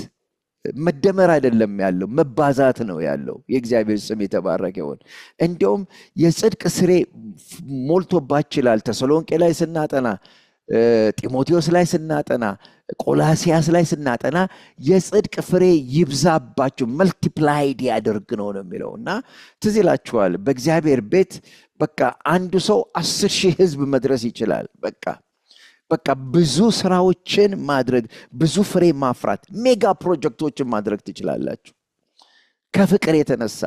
[SPEAKER 1] መደመር አይደለም ያለው፣ መባዛት ነው ያለው። የእግዚአብሔር ስም የተባረከ ይሁን። እንዲያውም የጽድቅ ስሬ ሞልቶባችሁ ይላል። ተሰሎንቄ ላይ ስናጠና፣ ጢሞቴዎስ ላይ ስናጠና፣ ቆላሲያስ ላይ ስናጠና የጽድቅ ፍሬ ይብዛባችሁ፣ multiplied ያደርግ ነው ነው የሚለው። እና ትዝ ይላችኋል፣ በእግዚአብሔር ቤት በቃ አንዱ ሰው 10,000 ህዝብ መድረስ ይችላል። በቃ ብዙ ስራዎችን ማድረግ፣ ብዙ ፍሬ ማፍራት፣ mega ፕሮጀክቶችን ማድረግ ትችላላችሁ። ከፍቅር የተነሳ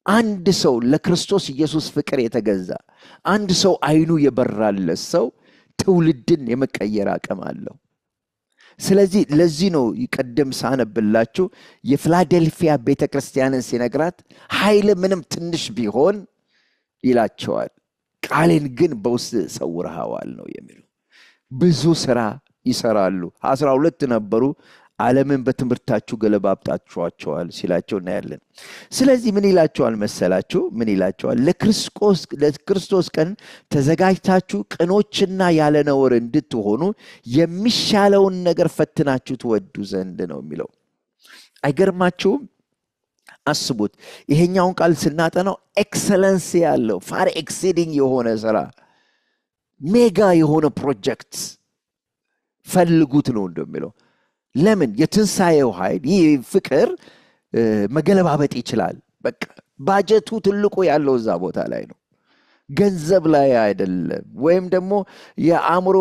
[SPEAKER 1] አንድ ሰው ለክርስቶስ ኢየሱስ ፍቅር የተገዛ፣ አንድ ሰው አይኑ የበራለት ሰው ትውልድን የመቀየር አቅም አለው። ስለዚህ ለዚህ ነው ቀደም ሳነብላችሁ የፊላዴልፊያ ቤተ ክርስቲያንን ሲነግራት ኃይል ምንም ትንሽ ቢሆን ይላቸዋል፣ ቃሌን ግን በውስጥ ሰውረኸዋል ነው የሚለው። ብዙ ስራ ይሰራሉ። 12 ነበሩ። ዓለምን በትምህርታችሁ ገለባብጣችኋቸዋል ሲላቸው እናያለን። ስለዚህ ምን ይላቸዋል መሰላችሁ? ምን ይላቸዋል? ለክርስቶስ ቀን ተዘጋጅታችሁ ቅኖችና ያለ ነውር እንድትሆኑ የሚሻለውን ነገር ፈትናችሁ ትወዱ ዘንድ ነው የሚለው። አይገርማችሁም? አስቡት። ይሄኛውን ቃል ስናጠናው excellence ያለው፣ far exceeding የሆነ ስራ፣ mega የሆነ ፕሮጀክት ፈልጉት ነው እንደሚለው። ለምን? የትንሣኤው ኃይል ይህ ፍቅር መገለባበጥ ይችላል። በቃ ባጀቱ ትልቁ ያለው እዛ ቦታ ላይ ነው። ገንዘብ ላይ አይደለም፣ ወይም ደግሞ የአእምሮ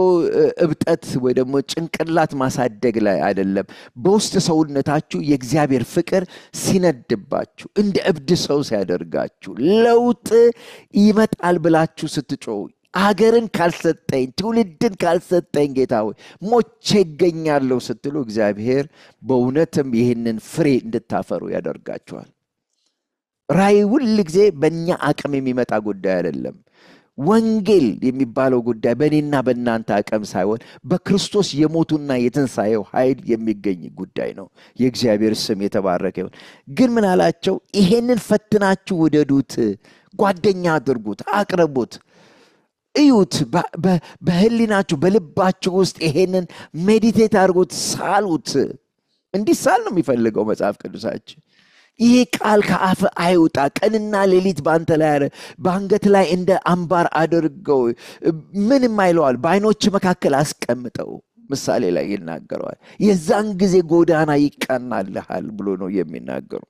[SPEAKER 1] እብጠት ወይ ደግሞ ጭንቅላት ማሳደግ ላይ አይደለም። በውስጥ ሰውነታችሁ የእግዚአብሔር ፍቅር ሲነድባችሁ፣ እንደ እብድ ሰው ሲያደርጋችሁ፣ ለውጥ ይመጣል ብላችሁ ስትጮሁ፣ አገርን ካልሰጠኝ ትውልድን ካልሰጠኝ ጌታ ሆይ ሞቼ እገኛለሁ ስትሉ እግዚአብሔር በእውነትም ይህንን ፍሬ እንድታፈሩ ያደርጋችኋል። ራእይ ሁል ጊዜ በእኛ አቅም የሚመጣ ጉዳይ አይደለም። ወንጌል የሚባለው ጉዳይ በእኔና በእናንተ አቅም ሳይሆን በክርስቶስ የሞቱና የትንሣኤው ኃይል የሚገኝ ጉዳይ ነው። የእግዚአብሔር ስም የተባረከ ይሁን። ግን ምን አላቸው? ይሄንን ፈትናችሁ ውደዱት፣ ጓደኛ አድርጉት፣ አቅርቡት፣ እዩት። በህሊናችሁ በልባችሁ ውስጥ ይሄንን ሜዲቴት አድርጉት፣ ሳሉት። እንዲሳል ነው የሚፈልገው መጽሐፍ ቅዱሳችን። ይሄ ቃል ከአፍ አይውጣ፣ ቀንና ሌሊት በአንተ ላይ በአንገት ላይ እንደ አምባር አድርገው፣ ምንም አይለዋል፣ በዓይኖች መካከል አስቀምጠው ምሳሌ ላይ ይናገረዋል። የዛን ጊዜ ጎዳና ይቀናልሃል ብሎ ነው የሚናገሩ።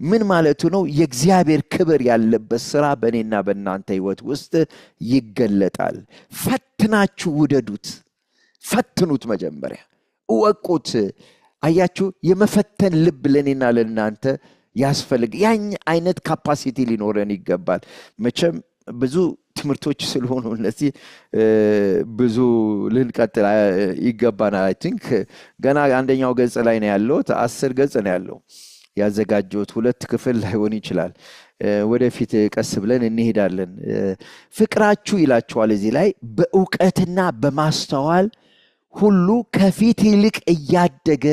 [SPEAKER 1] ምን ማለቱ ነው? የእግዚአብሔር ክብር ያለበት ስራ በእኔና በእናንተ ህይወት ውስጥ ይገለጣል። ፈትናችሁ ውደዱት። ፈትኑት፣ መጀመሪያ እወቁት። አያችሁ፣ የመፈተን ልብ ለእኔና ለእናንተ ያስፈልግ። ያን አይነት capacity ሊኖረን ይገባል። መቼም ብዙ ትምህርቶች ስለሆኑ እነዚህ ብዙ ልንቀጥል ይገባናል። I think ገና አንደኛው ገጽ ላይ ነው ያለሁት። 10 ገጽ ነው ያለው ያዘጋጀሁት። 2 ክፍል ላይሆን ይችላል። ወደፊት ቀስ ብለን እንሄዳለን። ፍቅራችሁ ይላችኋል እዚህ ላይ በእውቀትና በማስተዋል ሁሉ ከፊት ይልቅ እያደገ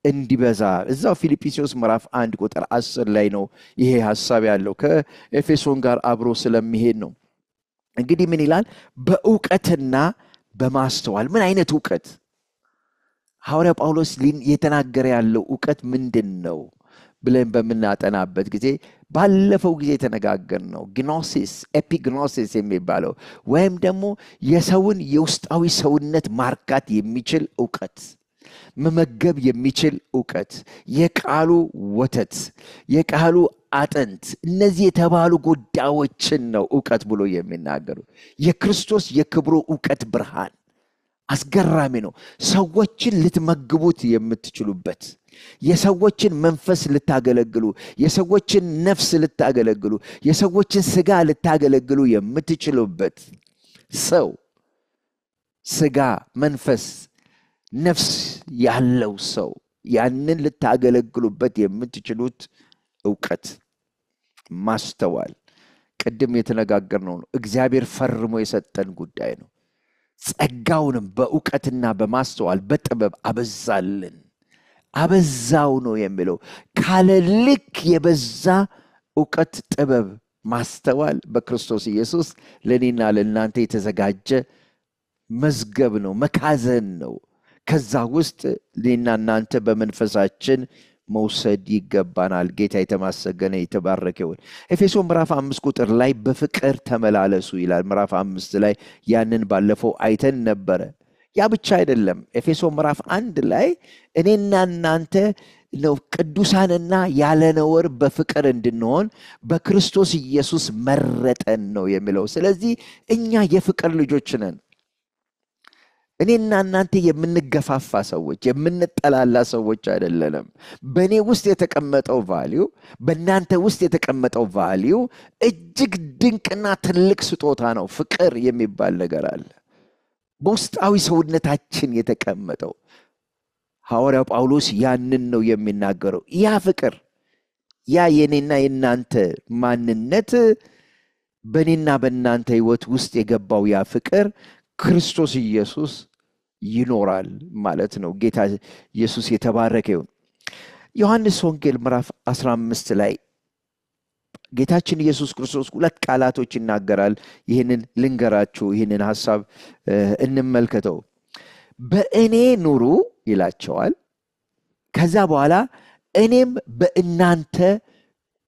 [SPEAKER 1] እንዲበዛ። እዛው ፊልጵስዩስ ምዕራፍ 1 ቁጥር 10 ላይ ነው ይሄ ሐሳብ ያለው፣ ከኤፌሶን ጋር አብሮ ስለሚሄድ ነው። እንግዲህ ምን ይላል? በእውቀትና በማስተዋል። ምን አይነት እውቀት? ሐዋርያው ጳውሎስ የተናገረ ያለው እውቀት ምንድን ነው ብለን በምናጠናበት ጊዜ ባለፈው ጊዜ የተነጋገርነው gnosis፣ epignosis የሚባለው ወይም ደግሞ የሰውን የውስጣዊ ሰውነት ማርካት የሚችል እውቀት፣ መመገብ የሚችል እውቀት፣ የቃሉ ወተት፣ የቃሉ አጥንት፣ እነዚህ የተባሉ ጉዳዮችን ነው እውቀት ብሎ የሚናገሩ። የክርስቶስ የክብሩ እውቀት ብርሃን አስገራሚ ነው። ሰዎችን ልትመግቡት የምትችሉበት፣ የሰዎችን መንፈስ ልታገለግሉ፣ የሰዎችን ነፍስ ልታገለግሉ፣ የሰዎችን ስጋ ልታገለግሉ የምትችሉበት፣ ሰው ስጋ፣ መንፈስ፣ ነፍስ ያለው ሰው ያንን ልታገለግሉበት የምትችሉት እውቀት፣ ማስተዋል፣ ቅድም የተነጋገርነው ነው። እግዚአብሔር ፈርሞ የሰጠን ጉዳይ ነው። ጸጋውንም በእውቀትና በማስተዋል በጥበብ አበዛልን። አበዛው ነው የሚለው። ካለ ልክ የበዛ እውቀት፣ ጥበብ፣ ማስተዋል በክርስቶስ ኢየሱስ ለእኔና ለእናንተ የተዘጋጀ መዝገብ ነው፣ መካዘን ነው። ከዛ ውስጥ እኔና እናንተ በመንፈሳችን መውሰድ ይገባናል። ጌታ የተማሰገነ የተባረከ ይሁን። ኤፌሶን ምዕራፍ 5 ቁጥር ላይ በፍቅር ተመላለሱ ይላል። ምዕራፍ 5 ላይ ያንን ባለፈው አይተን ነበረ። ያ ብቻ አይደለም። ኤፌሶን ምዕራፍ 1 ላይ እኔና እናንተ ነው ቅዱሳንና ያለ ነውር በፍቅር እንድንሆን በክርስቶስ ኢየሱስ መረጠን ነው የሚለው። ስለዚህ እኛ የፍቅር ልጆች ነን። እኔና እናንተ የምንገፋፋ ሰዎች፣ የምንጠላላ ሰዎች አይደለንም። በእኔ ውስጥ የተቀመጠው value፣ በእናንተ ውስጥ የተቀመጠው value እጅግ ድንቅና ትልቅ ስጦታ ነው። ፍቅር የሚባል ነገር አለ በውስጣዊ ሰውነታችን የተቀመጠው። ሐዋርያው ጳውሎስ ያንን ነው የሚናገረው። ያ ፍቅር፣ ያ የኔና የእናንተ ማንነት፣ በእኔና በእናንተ ሕይወት ውስጥ የገባው ያ ፍቅር ክርስቶስ ኢየሱስ ይኖራል ማለት ነው። ጌታ ኢየሱስ የተባረከ ይሁን። ዮሐንስ ወንጌል ምዕራፍ 15 ላይ ጌታችን ኢየሱስ ክርስቶስ ሁለት ቃላቶች ይናገራል። ይህንን ልንገራችሁ፣ ይህንን ሐሳብ እንመልከተው። በእኔ ኑሩ ይላቸዋል። ከዛ በኋላ እኔም በእናንተ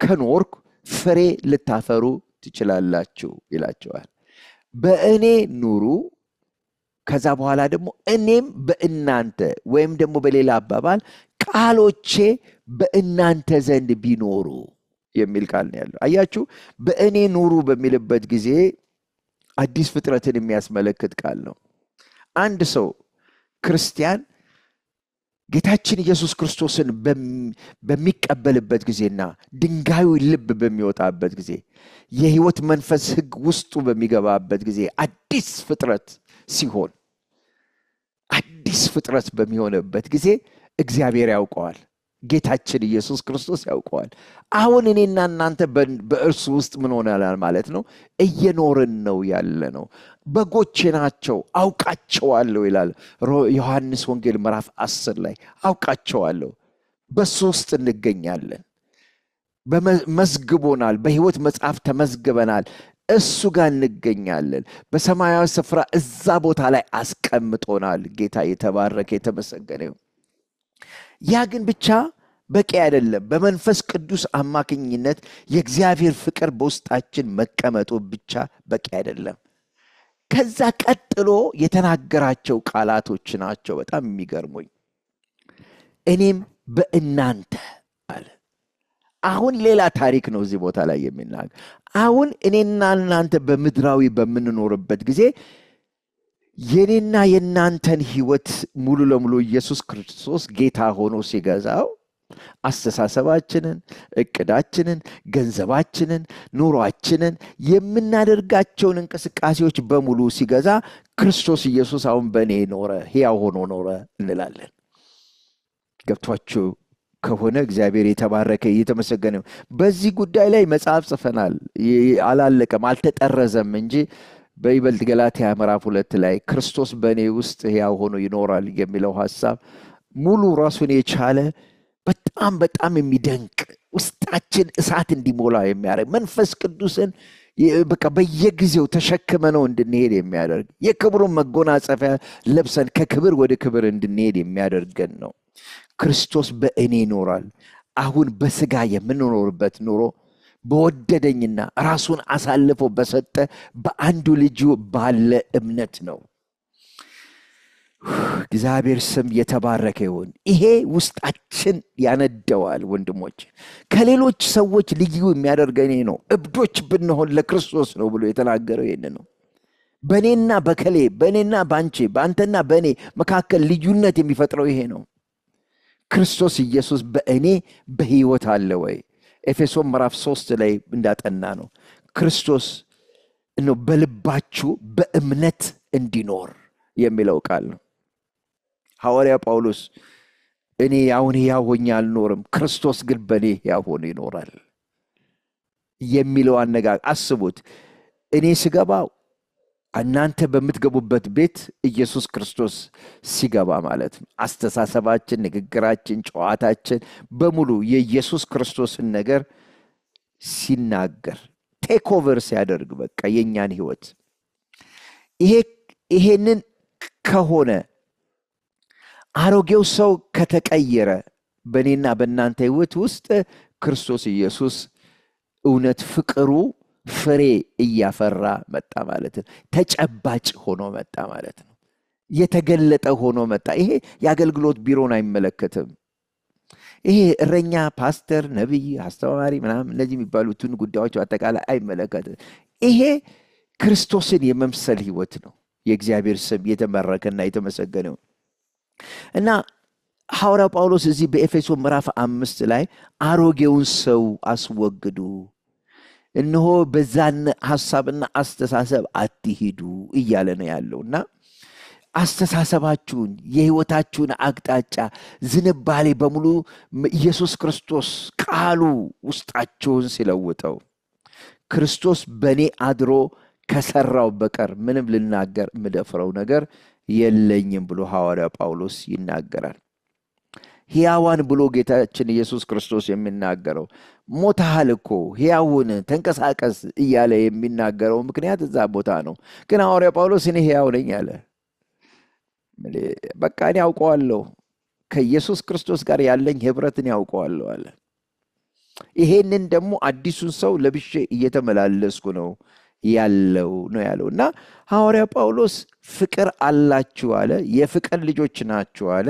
[SPEAKER 1] ከኖርኩ ፍሬ ልታፈሩ ትችላላችሁ ይላቸዋል። በእኔ ኑሩ፣ ከዛ በኋላ ደግሞ እኔም በእናንተ፣ ወይም ደግሞ በሌላ አባባል ቃሎቼ በእናንተ ዘንድ ቢኖሩ። የሚል ቃል ነው ያለው። አያችሁ፣ በእኔ ኑሩ በሚልበት ጊዜ አዲስ ፍጥረትን የሚያስመለክት ቃል ነው። አንድ ሰው ክርስቲያን ጌታችን ኢየሱስ ክርስቶስን በሚቀበልበት ጊዜና ድንጋዩ ልብ በሚወጣበት ጊዜ፣ የሕይወት መንፈስ ሕግ ውስጡ በሚገባበት ጊዜ፣ አዲስ ፍጥረት ሲሆን፣ አዲስ ፍጥረት በሚሆንበት ጊዜ እግዚአብሔር ያውቀዋል። ጌታችን ኢየሱስ ክርስቶስ ያውቀዋል። አሁን እኔና እናንተ በእርሱ ውስጥ ምን ሆነናል ማለት ነው? እየኖርን ነው ያለ ነው። በጎቼ ናቸው አውቃቸዋለሁ ይላል ዮሐንስ ወንጌል ምዕራፍ 10 ላይ፣ አውቃቸዋለሁ። በሱ ውስጥ እንገኛለን። መዝግቦናል። በሕይወት መጽሐፍ ተመዝግበናል። እሱ ጋር እንገኛለን። በሰማያዊ ስፍራ እዛ ቦታ ላይ አስቀምጦናል። ጌታ የተባረከ የተመሰገነ ይሁን። ያ ግን ብቻ በቂ አይደለም። በመንፈስ ቅዱስ አማካኝነት የእግዚአብሔር ፍቅር በውስጣችን መቀመጡ ብቻ በቂ አይደለም። ከዛ ቀጥሎ የተናገራቸው ቃላቶች ናቸው በጣም የሚገርሙኝ። እኔም በእናንተ አለ። አሁን ሌላ ታሪክ ነው እዚህ ቦታ ላይ የሚናገር። አሁን እኔና እናንተ በምድራዊ በምንኖርበት ጊዜ የኔና የእናንተን ሕይወት ሙሉ ለሙሉ ኢየሱስ ክርስቶስ ጌታ ሆኖ ሲገዛው አስተሳሰባችንን፣ እቅዳችንን፣ ገንዘባችንን፣ ኑሯችንን፣ የምናደርጋቸውን እንቅስቃሴዎች በሙሉ ሲገዛ ክርስቶስ ኢየሱስ አሁን በእኔ ኖረ፣ ሕያው ሆኖ ኖረ እንላለን። ገብቷችሁ ከሆነ እግዚአብሔር የተባረከ የተመሰገነ። በዚህ ጉዳይ ላይ መጽሐፍ ጽፈናል። አላለቀም፣ አልተጠረዘም እንጂ በይበልጥ ገላትያ ምዕራፍ 2 ላይ ክርስቶስ በእኔ ውስጥ ሕያው ሆኖ ይኖራል የሚለው ሐሳብ ሙሉ ራሱን የቻለ በጣም በጣም የሚደንቅ፣ ውስጣችን እሳት እንዲሞላ የሚያደርግ፣ መንፈስ ቅዱስን በቃ በየጊዜው ተሸክመ ነው እንድንሄድ የሚያደርግ፣ የክብሩን መጎናጸፊያ ለብሰን ከክብር ወደ ክብር እንድንሄድ የሚያደርገን ነው። ክርስቶስ በእኔ ይኖራል። አሁን በስጋ የምንኖርበት ኑሮ በወደደኝና ራሱን አሳልፎ በሰጠ በአንዱ ልጁ ባለ እምነት ነው። እግዚአብሔር ስም የተባረከ ይሁን። ይሄ ውስጣችን ያነደዋል ወንድሞች። ከሌሎች ሰዎች ልዩ የሚያደርገን ይሄ ነው። እብዶች ብንሆን ለክርስቶስ ነው ብሎ የተናገረው ይሄን ነው። በእኔና በከሌ፣ በእኔና በአንቺ፣ በአንተና በእኔ መካከል ልዩነት የሚፈጥረው ይሄ ነው። ክርስቶስ ኢየሱስ በእኔ በሕይወት አለ ወይ? ኤፌሶን ምዕራፍ 3 ላይ እንዳጠና ነው። ክርስቶስ ነው በልባችሁ በእምነት እንዲኖር የሚለው ቃል ነው። ሐዋርያ ጳውሎስ እኔ አሁን ሕያው ሆኜ አልኖርም፣ ክርስቶስ ግን በእኔ ሕያው ሆኖ ይኖራል የሚለው አነጋገር አስቡት። እኔ ስገባ እናንተ በምትገቡበት ቤት ኢየሱስ ክርስቶስ ሲገባ ማለት ነው። አስተሳሰባችን፣ ንግግራችን፣ ጨዋታችን በሙሉ የኢየሱስ ክርስቶስን ነገር ሲናገር፣ take over ሲያደርግ በቃ የእኛን ሕይወት፣ ይሄንን ከሆነ፣ አሮጌው ሰው ከተቀየረ፣ በእኔና በእናንተ ሕይወት ውስጥ ክርስቶስ ኢየሱስ እውነት ፍቅሩ ፍሬ እያፈራ መጣ ማለት ነው። ተጨባጭ ሆኖ መጣ ማለት ነው። የተገለጠ ሆኖ መጣ። ይሄ የአገልግሎት ቢሮን አይመለከትም። ይሄ እረኛ፣ ፓስተር፣ ነቢይ፣ አስተማሪ ምናምን እነዚህ የሚባሉትን ጉዳዮች አጠቃላይ አይመለከትም። ይሄ ክርስቶስን የመምሰል ሕይወት ነው። የእግዚአብሔር ስም የተመረከና የተመሰገነው እና ሐዋርያው ጳውሎስ እዚህ በኤፌሶ ምዕራፍ 5 ላይ አሮጌውን ሰው አስወግዱ፣ እነሆ በዛን ሐሳብና አስተሳሰብ አትሂዱ እያለ ነው ያለው። እና አስተሳሰባችሁን፣ የሕይወታችሁን አቅጣጫ፣ ዝንባሌ በሙሉ ኢየሱስ ክርስቶስ ቃሉ ውስጣችሁን ሲለውጠው፣ ክርስቶስ በእኔ አድሮ ከሰራው በቀር ምንም ልናገር የምደፍረው ነገር የለኝም ብሎ ሐዋርያ ጳውሎስ ይናገራል። ሕያዋን ብሎ ጌታችን ኢየሱስ ክርስቶስ የሚናገረው፣ ሞተሃል እኮ ሕያውን ተንቀሳቀስ እያለ የሚናገረው ምክንያት እዛ ቦታ ነው። ግን ሐዋርያ ጳውሎስ እኔ ሕያው ነኝ አለ። በቃ እኔ አውቀዋለሁ፣ ከኢየሱስ ክርስቶስ ጋር ያለኝ ህብረትን ያውቀዋለሁ አለ። ይሄንን ደግሞ አዲሱን ሰው ለብሼ እየተመላለስኩ ነው ያለው ነው ያለው። እና ሐዋርያ ጳውሎስ ፍቅር አላችሁ አለ፣ የፍቅር ልጆች ናችሁ አለ፣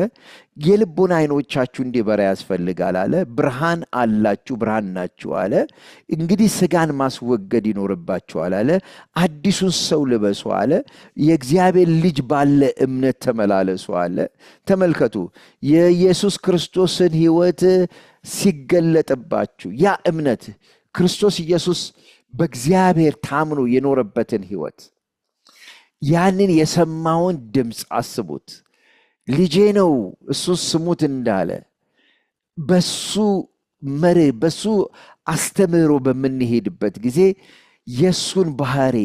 [SPEAKER 1] የልቡን አይኖቻችሁ እንዲበራ ያስፈልጋል አለ፣ ብርሃን አላችሁ ብርሃን ናችሁ አለ። እንግዲህ ስጋን ማስወገድ ይኖርባችኋል አለ። አዲሱን ሰው ልበሱ አለ። የእግዚአብሔር ልጅ ባለ እምነት ተመላለሱ አለ። ተመልከቱ፣ የኢየሱስ ክርስቶስን ሕይወት ሲገለጥባችሁ ያ እምነት ክርስቶስ ኢየሱስ በእግዚአብሔር ታምኖ የኖረበትን ሕይወት ያንን የሰማውን ድምፅ አስቡት። ልጄ ነው እሱ ስሙት እንዳለ በሱ መርህ በሱ አስተምህሮ በምንሄድበት ጊዜ የእሱን ባህሪ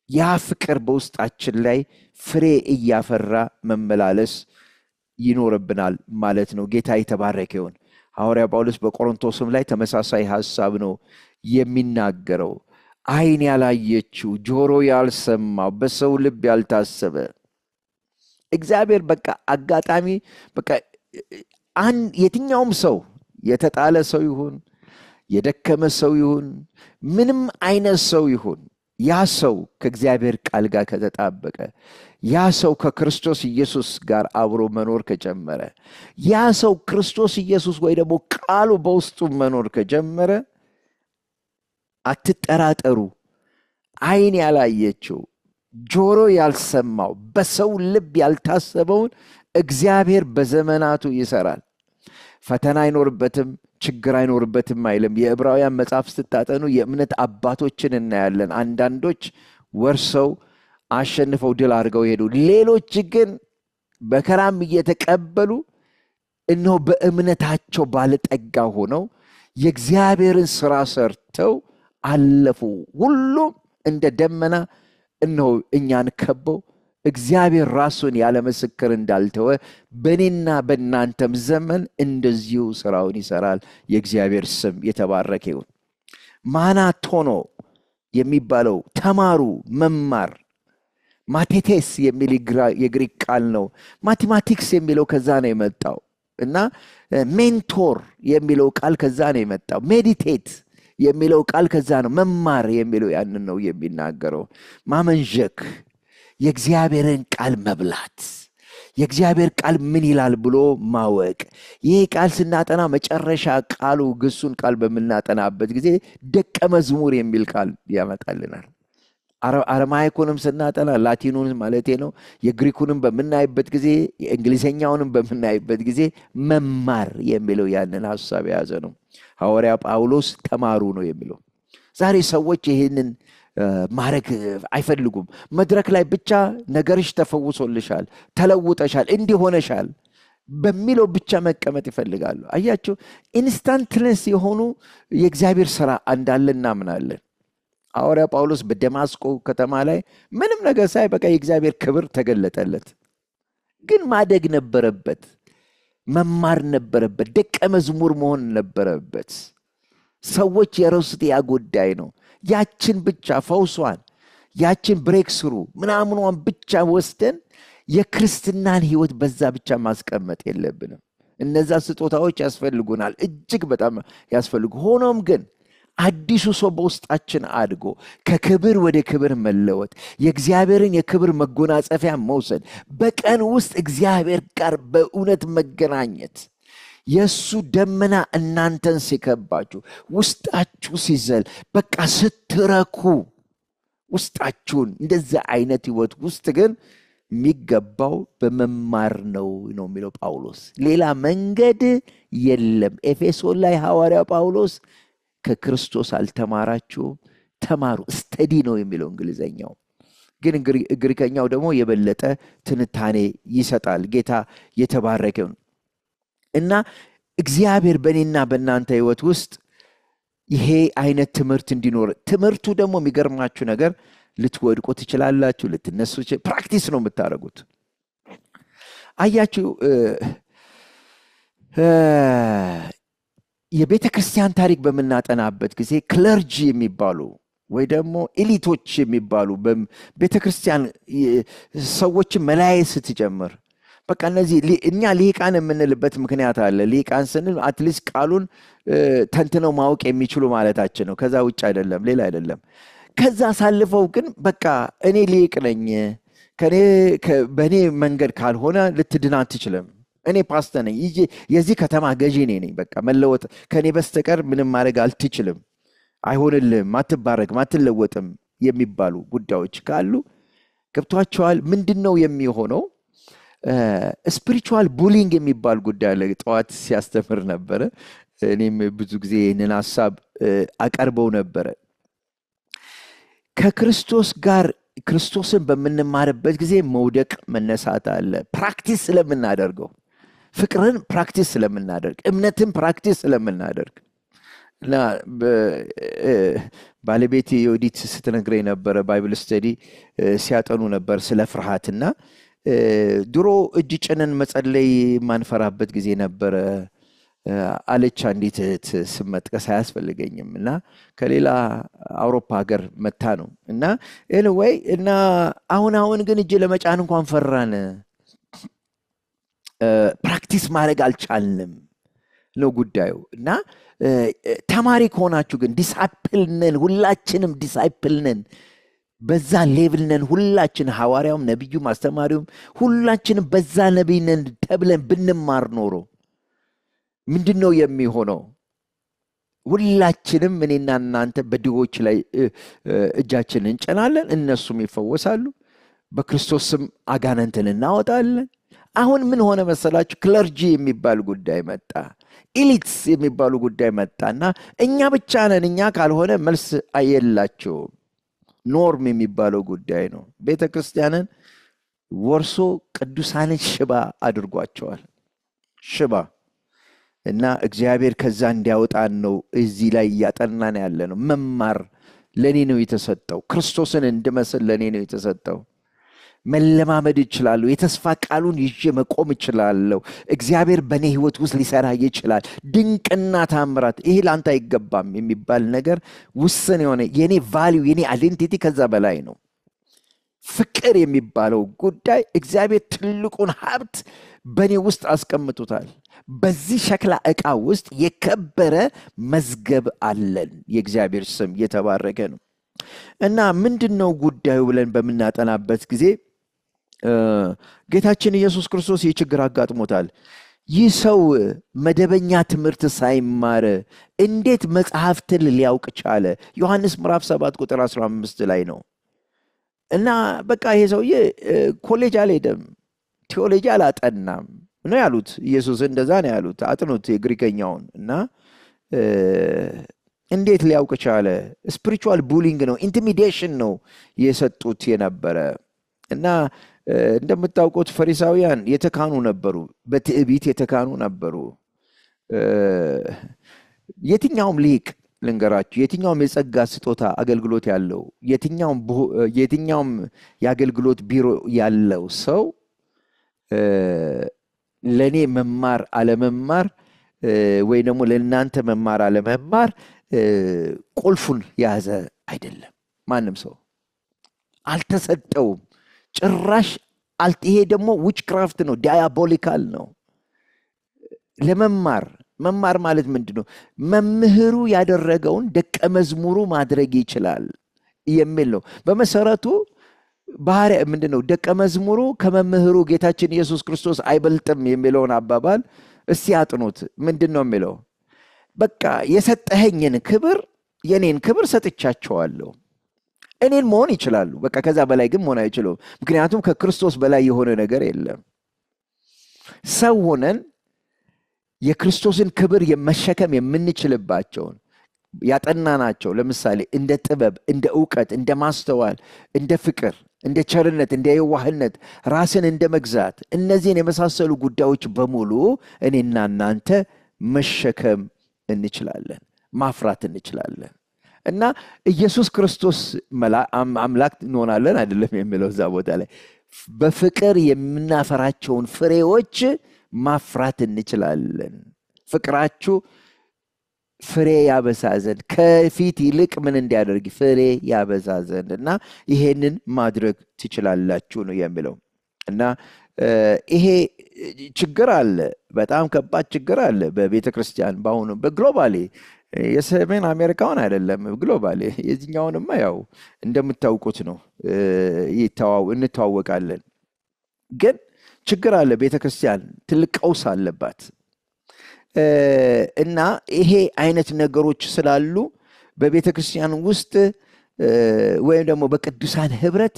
[SPEAKER 1] ያ ፍቅር በውስጣችን ላይ ፍሬ እያፈራ መመላለስ ይኖርብናል ማለት ነው። ጌታ የተባረከ ይሁን። ሐዋርያ ጳውሎስ በቆሮንቶስም ላይ ተመሳሳይ ሐሳብ ነው የሚናገረው። ዓይን ያላየችው ጆሮ ያልሰማው በሰው ልብ ያልታሰበ እግዚአብሔር በቃ አጋጣሚ በቃ የትኛውም ሰው የተጣለ ሰው ይሁን የደከመ ሰው ይሁን ምንም አይነት ሰው ይሁን ያ ሰው ከእግዚአብሔር ቃል ጋር ከተጣበቀ፣ ያ ሰው ከክርስቶስ ኢየሱስ ጋር አብሮ መኖር ከጀመረ፣ ያ ሰው ክርስቶስ ኢየሱስ ወይ ደግሞ ቃሉ በውስጡ መኖር ከጀመረ አትጠራጠሩ። ዓይን ያላየችው ጆሮ ያልሰማው በሰው ልብ ያልታሰበውን እግዚአብሔር በዘመናቱ ይሰራል። ፈተና አይኖርበትም፣ ችግር አይኖርበትም አይልም። የዕብራውያን መጽሐፍ ስታጠኑ የእምነት አባቶችን እናያለን። አንዳንዶች ወርሰው አሸንፈው ድል አድርገው ሄዱ። ሌሎች ግን መከራም እየተቀበሉ እነሆ በእምነታቸው ባለጠጋ ሆነው የእግዚአብሔርን ስራ ሰርተው አለፉ። ሁሉም እንደ ደመና እነሆ እኛን ከበው እግዚአብሔር ራሱን ያለ ምስክር እንዳልተወ በእኔና በእናንተም ዘመን እንደዚሁ ስራውን ይሰራል። የእግዚአብሔር ስም የተባረከ ይሁን። ማናቶኖ የሚባለው ተማሩ፣ መማር ማቴቴስ የሚል የግሪክ ቃል ነው። Mathematics የሚለው ከዛ ነው የመጣው እና mentor የሚለው ቃል ከዛ ነው የመጣው። Meditate የሚለው ቃል ከዛ ነው። መማር የሚለው ያንን ነው የሚናገረው። ማመንዠክ፣ የእግዚአብሔርን ቃል መብላት፣ የእግዚአብሔር ቃል ምን ይላል ብሎ ማወቅ። ይህ ቃል ስናጠና መጨረሻ ቃሉ ግሱን ቃል በምናጠናበት ጊዜ ደቀ መዝሙር የሚል ቃል ያመጣልናል። አረማይኩንም ስናጠና ላቲኑን ማለቴ ነው። የግሪኩንም በምናይበት ጊዜ የእንግሊዝኛውንም በምናይበት ጊዜ መማር የሚለው ያንን ሀሳብ የያዘ ነው። ሐዋርያ ጳውሎስ ተማሩ ነው የሚለው። ዛሬ ሰዎች ይህንን ማድረግ አይፈልጉም። መድረክ ላይ ብቻ ነገርሽ ተፈውሶልሻል፣ ተለውጠሻል፣ እንዲህ ሆነሻል በሚለው ብቻ መቀመጥ ይፈልጋሉ። አያችሁ፣ instantaneous የሆኑ የእግዚአብሔር ስራ እንዳለ እናምናለን። ሐዋርያ ጳውሎስ በደማስቆ ከተማ ላይ ምንም ነገር ሳይ በቃ የእግዚአብሔር ክብር ተገለጠለት። ግን ማደግ ነበረበት፣ መማር ነበረበት፣ ደቀ መዝሙር መሆን ነበረበት። ሰዎች የረሱት ያ ጉዳይ ነው። ያችን ብቻ ፈውሷን፣ ያችን breakthrough ምናምኗን ብቻ ወስደን የክርስትናን ሕይወት በዛ ብቻ ማስቀመጥ የለብንም። እነዛ ስጦታዎች ያስፈልጉናል፣ እጅግ በጣም ያስፈልጉ። ሆኖም ግን አዲሱ ሰው በውስጣችን አድጎ ከክብር ወደ ክብር መለወጥ፣ የእግዚአብሔርን የክብር መጎናጸፊያ መውሰድ፣ በቀን ውስጥ እግዚአብሔር ጋር በእውነት መገናኘት፣ የእሱ ደመና እናንተን ሲከባችሁ ውስጣችሁ ሲዘል በቃ ስትረኩ ውስጣችሁን እንደዛ አይነት ህይወት ውስጥ ግን የሚገባው በመማር ነው ነው የሚለው ጳውሎስ። ሌላ መንገድ የለም። ኤፌሶን ላይ ሐዋርያ ጳውሎስ ከክርስቶስ አልተማራችሁም፣ ተማሩ። Study ነው የሚለው እንግሊዘኛው። ግን ግሪከኛው ደግሞ የበለጠ ትንታኔ ይሰጣል። ጌታ የተባረከ ይሁን እና እግዚአብሔር በእኔና በእናንተ ህይወት ውስጥ ይሄ አይነት ትምህርት እንዲኖር፣ ትምህርቱ ደግሞ የሚገርማችሁ ነገር ልትወድቁ ትችላላችሁ፣ ልትነሱ፣ practice ነው የምታደርጉት። አያችሁ፣ የቤተ ክርስቲያን ታሪክ በምናጠናበት ጊዜ clergy የሚባሉ ወይ ደግሞ elite ኦች የሚባሉ ቤተ ክርስቲያን ሰዎችን መለያየት ስትጀምር በቃ እነዚህ እኛ ልሂቃን የምንልበት ምክንያት አለ። ልሂቃን ስንል at least ቃሉን ተንትነው ማወቅ የሚችሉ ማለታችን ነው። ከዛ ውጭ አይደለም፣ ሌላ አይደለም። ከዛ አሳልፈው ግን በቃ እኔ ሊቅ ነኝ፣ በእኔ መንገድ ካልሆነ ልትድን አትችልም። እኔ ፓስተር ነኝ፣ የዚህ ከተማ ገዢ እኔ ነኝ። በቃ መለወጥ ከእኔ በስተቀር ምንም ማድረግ አልትችልም፣ አይሆንልህም፣ አትባረክም፣ አትለወጥም የሚባሉ ጉዳዮች ካሉ ገብቷቸዋል። ምንድን ነው የሚሆነው? Spiritual bullying የሚባል ጉዳይ አለ። ጠዋት ሲያስተምር ነበረ። እኔም ብዙ ጊዜ ይህንን ሀሳብ አቀርበው ነበረ። ከክርስቶስ ጋር ክርስቶስን በምንማርበት ጊዜ መውደቅ መነሳት አለ። Practice ስለምናደርገው፣ ፍቅርን practice ስለምናደርግ፣ እምነትን practice ስለምናደርግ። እና ባለቤቴ የወዲት ስትነግረኝ ነበረ፣ Bible study ሲያጠኑ ነበር ስለ ፍርሃትና ድሮ እጅ ጭነን መጸለይ የማንፈራበት ጊዜ ነበረ አለች አንዲት እህት፣ ስም መጥቀስ አያስፈልገኝም። እና ከሌላ አውሮፓ ሀገር መታ ነው። እና anyway እና አሁን አሁን ግን እጅ ለመጫን እንኳን ፈራን፣ practice ማድረግ አልቻልንም ነው ጉዳዩ። እና ተማሪ ከሆናችሁ ግን disciple ነን፣ ሁላችንም disciple ነን። በዛ level ነን ሁላችን፣ ሐዋርያውም፣ ነቢዩም፣ አስተማሪውም ሁላችንም በዛ ነቢይ ነን ተብለን ብንማር ኖሮ ምንድን ነው የሚሆነው? ሁላችንም እኔና እናንተ በድሆች ላይ እጃችንን እንጭናለን፣ እነሱም ይፈወሳሉ። በክርስቶስ ስም አጋንንትን እናወጣለን። አሁን ምን ሆነ መሰላችሁ? Clergy የሚባል ጉዳይ መጣ፣ elites የሚባሉ ጉዳይ መጣና እኛ ብቻ ነን፣ እኛ ካልሆነ መልስ የላቸውም። Norm የሚባለው ጉዳይ ነው። ቤተ ክርስቲያንን ወርሶ ቅዱሳንን ሽባ አድርጓቸዋል። ሽባ። እና እግዚአብሔር ከዛ እንዲያወጣን ነው እዚህ ላይ እያጠናን ያለ ነው። መማር ለእኔ ነው የተሰጠው። ክርስቶስን እንድመስል ለእኔ ነው የተሰጠው። መለማመድ እችላለሁ። የተስፋ ቃሉን ይዤ መቆም እችላለሁ። እግዚአብሔር በእኔ ሕይወት ውስጥ ሊሰራ ይችላል። ድንቅና ታምራት ይሄ ለአንተ አይገባም የሚባል ነገር ውስን የሆነ የኔ value፣ የኔ identity ከዛ በላይ ነው። ፍቅር የሚባለው ጉዳይ እግዚአብሔር ትልቁን ሀብት በእኔ ውስጥ አስቀምጦታል። በዚህ ሸክላ ዕቃ ውስጥ የከበረ መዝገብ አለን። የእግዚአብሔር ስም የተባረከ ነው። እና ምንድን ነው ጉዳዩ ብለን በምናጠናበት ጊዜ ጌታችን ኢየሱስ ክርስቶስ ይህ ችግር አጋጥሞታል። ይህ ሰው መደበኛ ትምህርት ሳይማር እንዴት መጽሐፍትን ሊያውቅ ቻለ? ዮሐንስ ምዕራፍ 7 ቁጥር 15 ላይ ነው። እና በቃ ይሄ ሰውዬ ኮሌጅ አልሄደም፣ ቴዎሎጂ አላጠናም ነው ያሉት። ኢየሱስ እንደዛ ነው ያሉት። አጥኑት የግሪከኛውን። እና እንዴት ሊያውቅ ቻለ? Spiritual bullying ነው፣ intimidation ነው የሰጡት የነበረ። እና እንደምታውቁት ፈሪሳውያን የተካኑ ነበሩ፣ በትዕቢት የተካኑ ነበሩ። የትኛውም ሊቅ ልንገራችሁ፣ የትኛውም የጸጋ ስጦታ አገልግሎት ያለው፣ የትኛውም የአገልግሎት ቢሮ ያለው ሰው ለእኔ መማር አለመማር ወይ ደግሞ ለእናንተ መማር አለመማር ቁልፉን የያዘ አይደለም። ማንም ሰው አልተሰጠውም ጭራሽ። ይሄ ደግሞ witchcraft ነው፣ diabolical ነው። ለመማር መማር ማለት ምንድን ነው? መምህሩ ያደረገውን ደቀ መዝሙሩ ማድረግ ይችላል የሚል ነው። በመሰረቱ ባህሪ ምንድን ነው? ደቀ መዝሙሩ ከመምህሩ ጌታችን ኢየሱስ ክርስቶስ አይበልጥም የሚለውን አባባል እስቲ አጥኑት። ምንድን ነው የሚለው? በቃ የሰጠኸኝን ክብር፣ የኔን ክብር ሰጥቻቸዋለሁ። እኔን መሆን ይችላሉ። በቃ ከዛ በላይ ግን መሆን አይችሉም። ምክንያቱም ከክርስቶስ በላይ የሆነ ነገር የለም። ሰው ሆነን የክርስቶስን ክብር መሸከም የምንችልባቸውን ያጠናናቸው ለምሳሌ እንደ ጥበብ፣ እንደ እውቀት፣ እንደ ማስተዋል፣ እንደ ፍቅር፣ እንደ ቸርነት፣ እንደ የዋህነት፣ ራስን እንደ መግዛት፣ እነዚህን የመሳሰሉ ጉዳዮች በሙሉ እኔና እናንተ መሸከም እንችላለን፣ ማፍራት እንችላለን። እና ኢየሱስ ክርስቶስ አምላክ እንሆናለን አይደለም የሚለው እዛ ቦታ ላይ፣ በፍቅር የምናፈራቸውን ፍሬዎች ማፍራት እንችላለን። ፍቅራችሁ ፍሬ ያበዛ ዘንድ፣ ከፊት ይልቅ ምን እንዲያደርግ? ፍሬ ያበዛ ዘንድ። እና ይሄንን ማድረግ ትችላላችሁ ነው የሚለው። እና ይሄ ችግር አለ፣ በጣም ከባድ ችግር አለ በቤተ ክርስቲያን በአሁኑ በ globally። የሰሜን አሜሪካውን አይደለም፣ global የዚህኛውንማ ያው እንደምታውቁት ነው፣ እንተዋወቃለን። ግን ችግር አለ። ቤተክርስቲያን ትልቅ ቀውስ አለባት እና ይሄ አይነት ነገሮች ስላሉ በቤተክርስቲያን ውስጥ ወይም ደግሞ በቅዱሳን ህብረት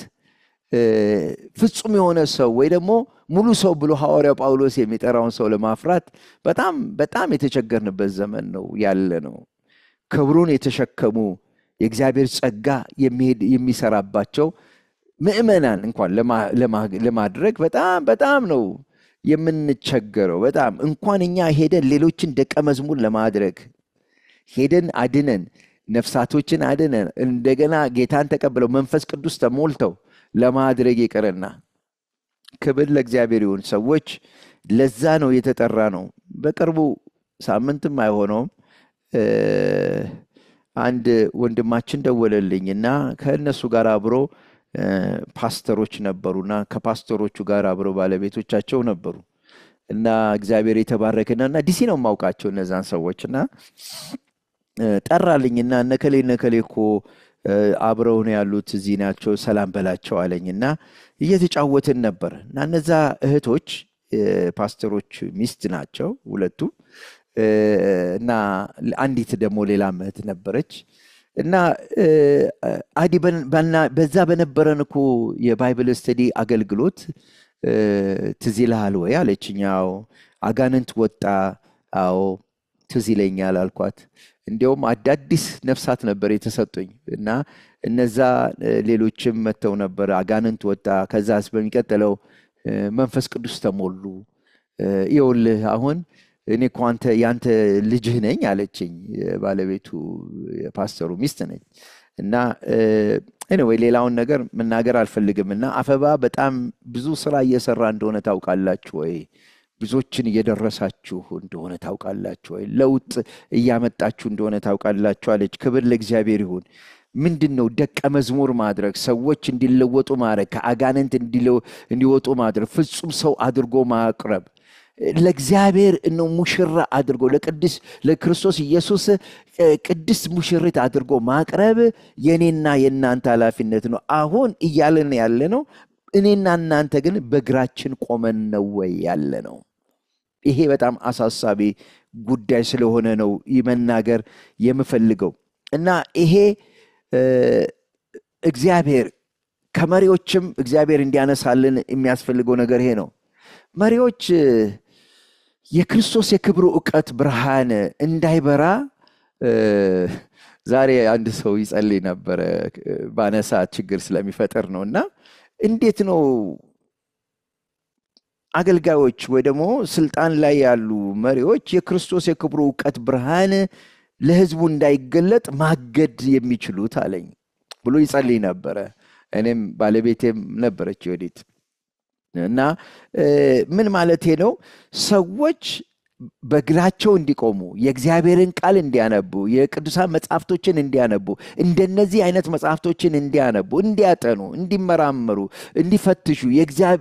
[SPEAKER 1] ፍጹም የሆነ ሰው ወይ ደግሞ ሙሉ ሰው ብሎ ሐዋርያው ጳውሎስ የሚጠራውን ሰው ለማፍራት በጣም በጣም የተቸገርንበት ዘመን ነው ያለ ነው። ክብሩን የተሸከሙ የእግዚአብሔር ጸጋ የሚሄድ የሚሰራባቸው ምዕመናን እንኳን ለማድረግ በጣም በጣም ነው የምንቸገረው። በጣም እንኳን እኛ ሄደን ሌሎችን ደቀ መዝሙር ለማድረግ ሄደን አድነን ነፍሳቶችን አድነን እንደገና ጌታን ተቀብለው መንፈስ ቅዱስ ተሞልተው ለማድረግ ይቅርና፣ ክብር ለእግዚአብሔር ይሁን። ሰዎች ለዛ ነው የተጠራ ነው። በቅርቡ ሳምንትም አይሆነውም አንድ ወንድማችን ደወለልኝ እና ከእነሱ ጋር አብሮ ፓስተሮች ነበሩና ከፓስተሮቹ ጋር አብሮ ባለቤቶቻቸው ነበሩ እና እግዚአብሔር የተባረከ ነው እና ዲሲ ነው የማውቃቸው እነዛን ሰዎች እና ጠራልኝና እነከሌ እነከሌ እኮ አብረው ነው ያሉት እዚህ ናቸው ሰላም በላቸው አለኝና እየተጫወትን ነበር እና እነዛ እህቶች ፓስተሮች ሚስት ናቸው ሁለቱም እና አንዲት ደግሞ ሌላ እህት ነበረች እና አዲ በዛ በነበረን እኮ የ Bible study አገልግሎት ትዝ ይልሃል ወይ አለችኝ። አዎ። አጋንንት ወጣ። አዎ ትዝ ይለኛል አልኳት። እንዲያውም አዳዲስ ነፍሳት ነበር የተሰጡኝ እና እነዛ ሌሎችም መጥተው ነበር። አጋንንት ወጣ። ከዛስ በሚቀጥለው መንፈስ ቅዱስ ተሞሉ። ይኸውልህ አሁን እኔ እኮ አንተ ያንተ ልጅህ ነኝ አለችኝ። ባለቤቱ የፓስተሩ ሚስት ነኝ እና anyway ሌላውን ነገር መናገር አልፈልግም። እና አፈባ በጣም ብዙ ስራ እየሰራ እንደሆነ ታውቃላችሁ ወይ? ብዙዎችን እየደረሳችሁ እንደሆነ ታውቃላችሁ ወይ? ለውጥ እያመጣችሁ እንደሆነ ታውቃላችሁ አለች። ክብር ለእግዚአብሔር ይሁን። ምንድን ነው ደቀ መዝሙር ማድረግ፣ ሰዎች እንዲለወጡ ማድረግ፣ ከአጋንንት እንዲወጡ ማድረግ፣ ፍጹም ሰው አድርጎ ማቅረብ፣ ለእግዚአብሔር ነው ሙሽራ አድርጎ ለቅዱስ ለክርስቶስ ኢየሱስ ቅድስት ሙሽሪት አድርጎ ማቅረብ የኔና የእናንተ ኃላፊነት ነው። አሁን እያለን ያለ ነው። እኔና እናንተ ግን በእግራችን ቆመን ነው ወይ ያለ ነው? ይሄ በጣም አሳሳቢ ጉዳይ ስለሆነ ነው መናገር የምፈልገው እና ይሄ እግዚአብሔር ከመሪዎችም እግዚአብሔር እንዲያነሳልን የሚያስፈልገው ነገር ይሄ ነው። መሪዎች የክርስቶስ የክብሩ እውቀት ብርሃን እንዳይበራ ዛሬ አንድ ሰው ይጸልይ ነበረ፣ ባነሳ ችግር ስለሚፈጥር ነው። እና እንዴት ነው አገልጋዮች ወይ ደግሞ ስልጣን ላይ ያሉ መሪዎች የክርስቶስ የክብሩ እውቀት ብርሃን ለሕዝቡ እንዳይገለጥ ማገድ የሚችሉት አለኝ ብሎ ይጸልይ ነበረ። እኔም ባለቤቴም ነበረች ወዲት እና ምን ማለቴ ነው? ሰዎች በእግራቸው እንዲቆሙ የእግዚአብሔርን ቃል እንዲያነቡ የቅዱሳን መጽሐፍቶችን እንዲያነቡ እንደነዚህ አይነት መጽሐፍቶችን እንዲያነቡ፣ እንዲያጠኑ፣ እንዲመራመሩ፣ እንዲፈትሹ፣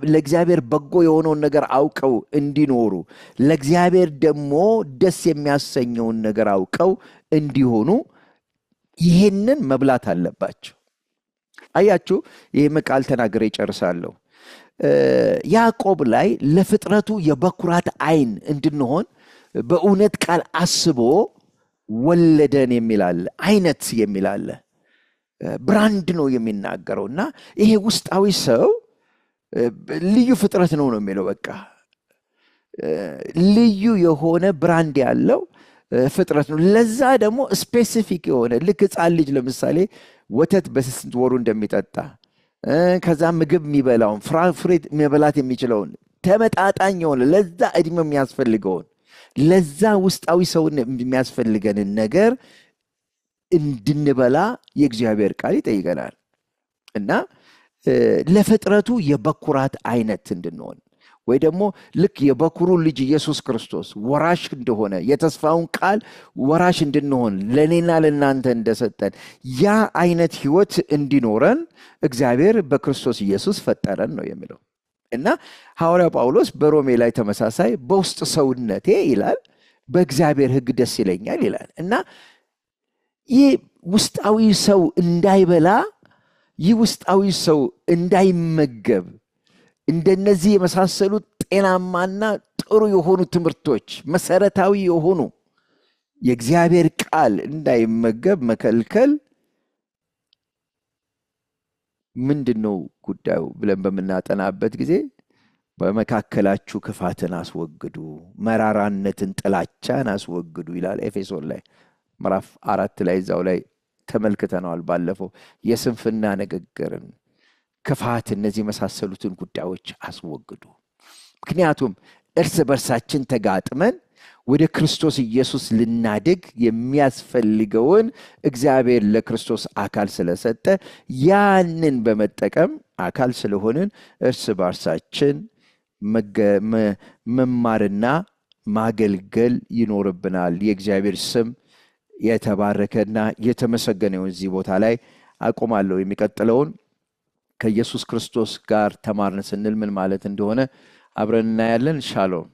[SPEAKER 1] ለእግዚአብሔር በጎ የሆነውን ነገር አውቀው እንዲኖሩ፣ ለእግዚአብሔር ደግሞ ደስ የሚያሰኘውን ነገር አውቀው እንዲሆኑ ይህንን መብላት አለባቸው። አያችሁ፣ ይህም ቃል ተናግሬ እጨርሳለሁ። ያዕቆብ ላይ ለፍጥረቱ የበኩራት ዓይን እንድንሆን በእውነት ቃል አስቦ ወለደን የሚል አለ፣ አይነት የሚል አለ። Brand ነው የሚናገረው እና ይሄ ውስጣዊ ሰው ልዩ ፍጥረት ነው ነው የሚለው። በቃ ልዩ የሆነ brand ያለው ፍጥረት ነው። ለዛ ደግሞ specific የሆነ ልክ ሕፃን ልጅ ለምሳሌ ወተት በስንት ወሩ እንደሚጠጣ ከዛ ምግብ የሚበላውን ፍራፍሬ መበላት የሚችለውን ተመጣጣኝ የሆነ ለዛ እድሜ የሚያስፈልገውን ለዛ ውስጣዊ ሰውን የሚያስፈልገንን ነገር እንድንበላ የእግዚአብሔር ቃል ይጠይቀናል እና ለፍጥረቱ የበኩራት አይነት እንድንሆን ወይ ደግሞ ልክ የበኩሩ ልጅ ኢየሱስ ክርስቶስ ወራሽ እንደሆነ የተስፋውን ቃል ወራሽ እንድንሆን ለእኔና ለእናንተ እንደሰጠን ያ አይነት ሕይወት እንዲኖረን እግዚአብሔር በክርስቶስ ኢየሱስ ፈጠረን ነው የሚለው። እና ሐዋርያው ጳውሎስ በሮሜ ላይ ተመሳሳይ በውስጥ ሰውነቴ ይላል በእግዚአብሔር ሕግ ደስ ይለኛል ይላል። እና ይህ ውስጣዊ ሰው እንዳይበላ፣ ይህ ውስጣዊ ሰው እንዳይመገብ፣ እንደነዚህ የመሳሰሉ ጤናማና ጥሩ የሆኑ ትምህርቶች፣ መሰረታዊ የሆኑ የእግዚአብሔር ቃል እንዳይመገብ መከልከል ምንድን ነው ጉዳዩ ብለን በምናጠናበት ጊዜ በመካከላችሁ ክፋትን አስወግዱ፣ መራራነትን፣ ጥላቻን አስወግዱ ይላል። ኤፌሶን ላይ ምዕራፍ 4 ላይ እዛው ላይ ተመልክተነዋል ባለፈው። የስንፍና ንግግርን፣ ክፋት፣ እነዚህ የመሳሰሉትን ጉዳዮች አስወግዱ። ምክንያቱም እርስ በርሳችን ተጋጥመን ወደ ክርስቶስ ኢየሱስ ልናድግ የሚያስፈልገውን እግዚአብሔር ለክርስቶስ አካል ስለሰጠ ያንን በመጠቀም አካል ስለሆንን እርስ በርሳችን መማርና ማገልገል ይኖርብናል። የእግዚአብሔር ስም የተባረከና የተመሰገነ ይሁን። እዚህ ቦታ ላይ አቆማለሁ። የሚቀጥለውን ከኢየሱስ ክርስቶስ ጋር ተማርን ስንል ምን ማለት እንደሆነ አብረን እናያለን። ሻሎም።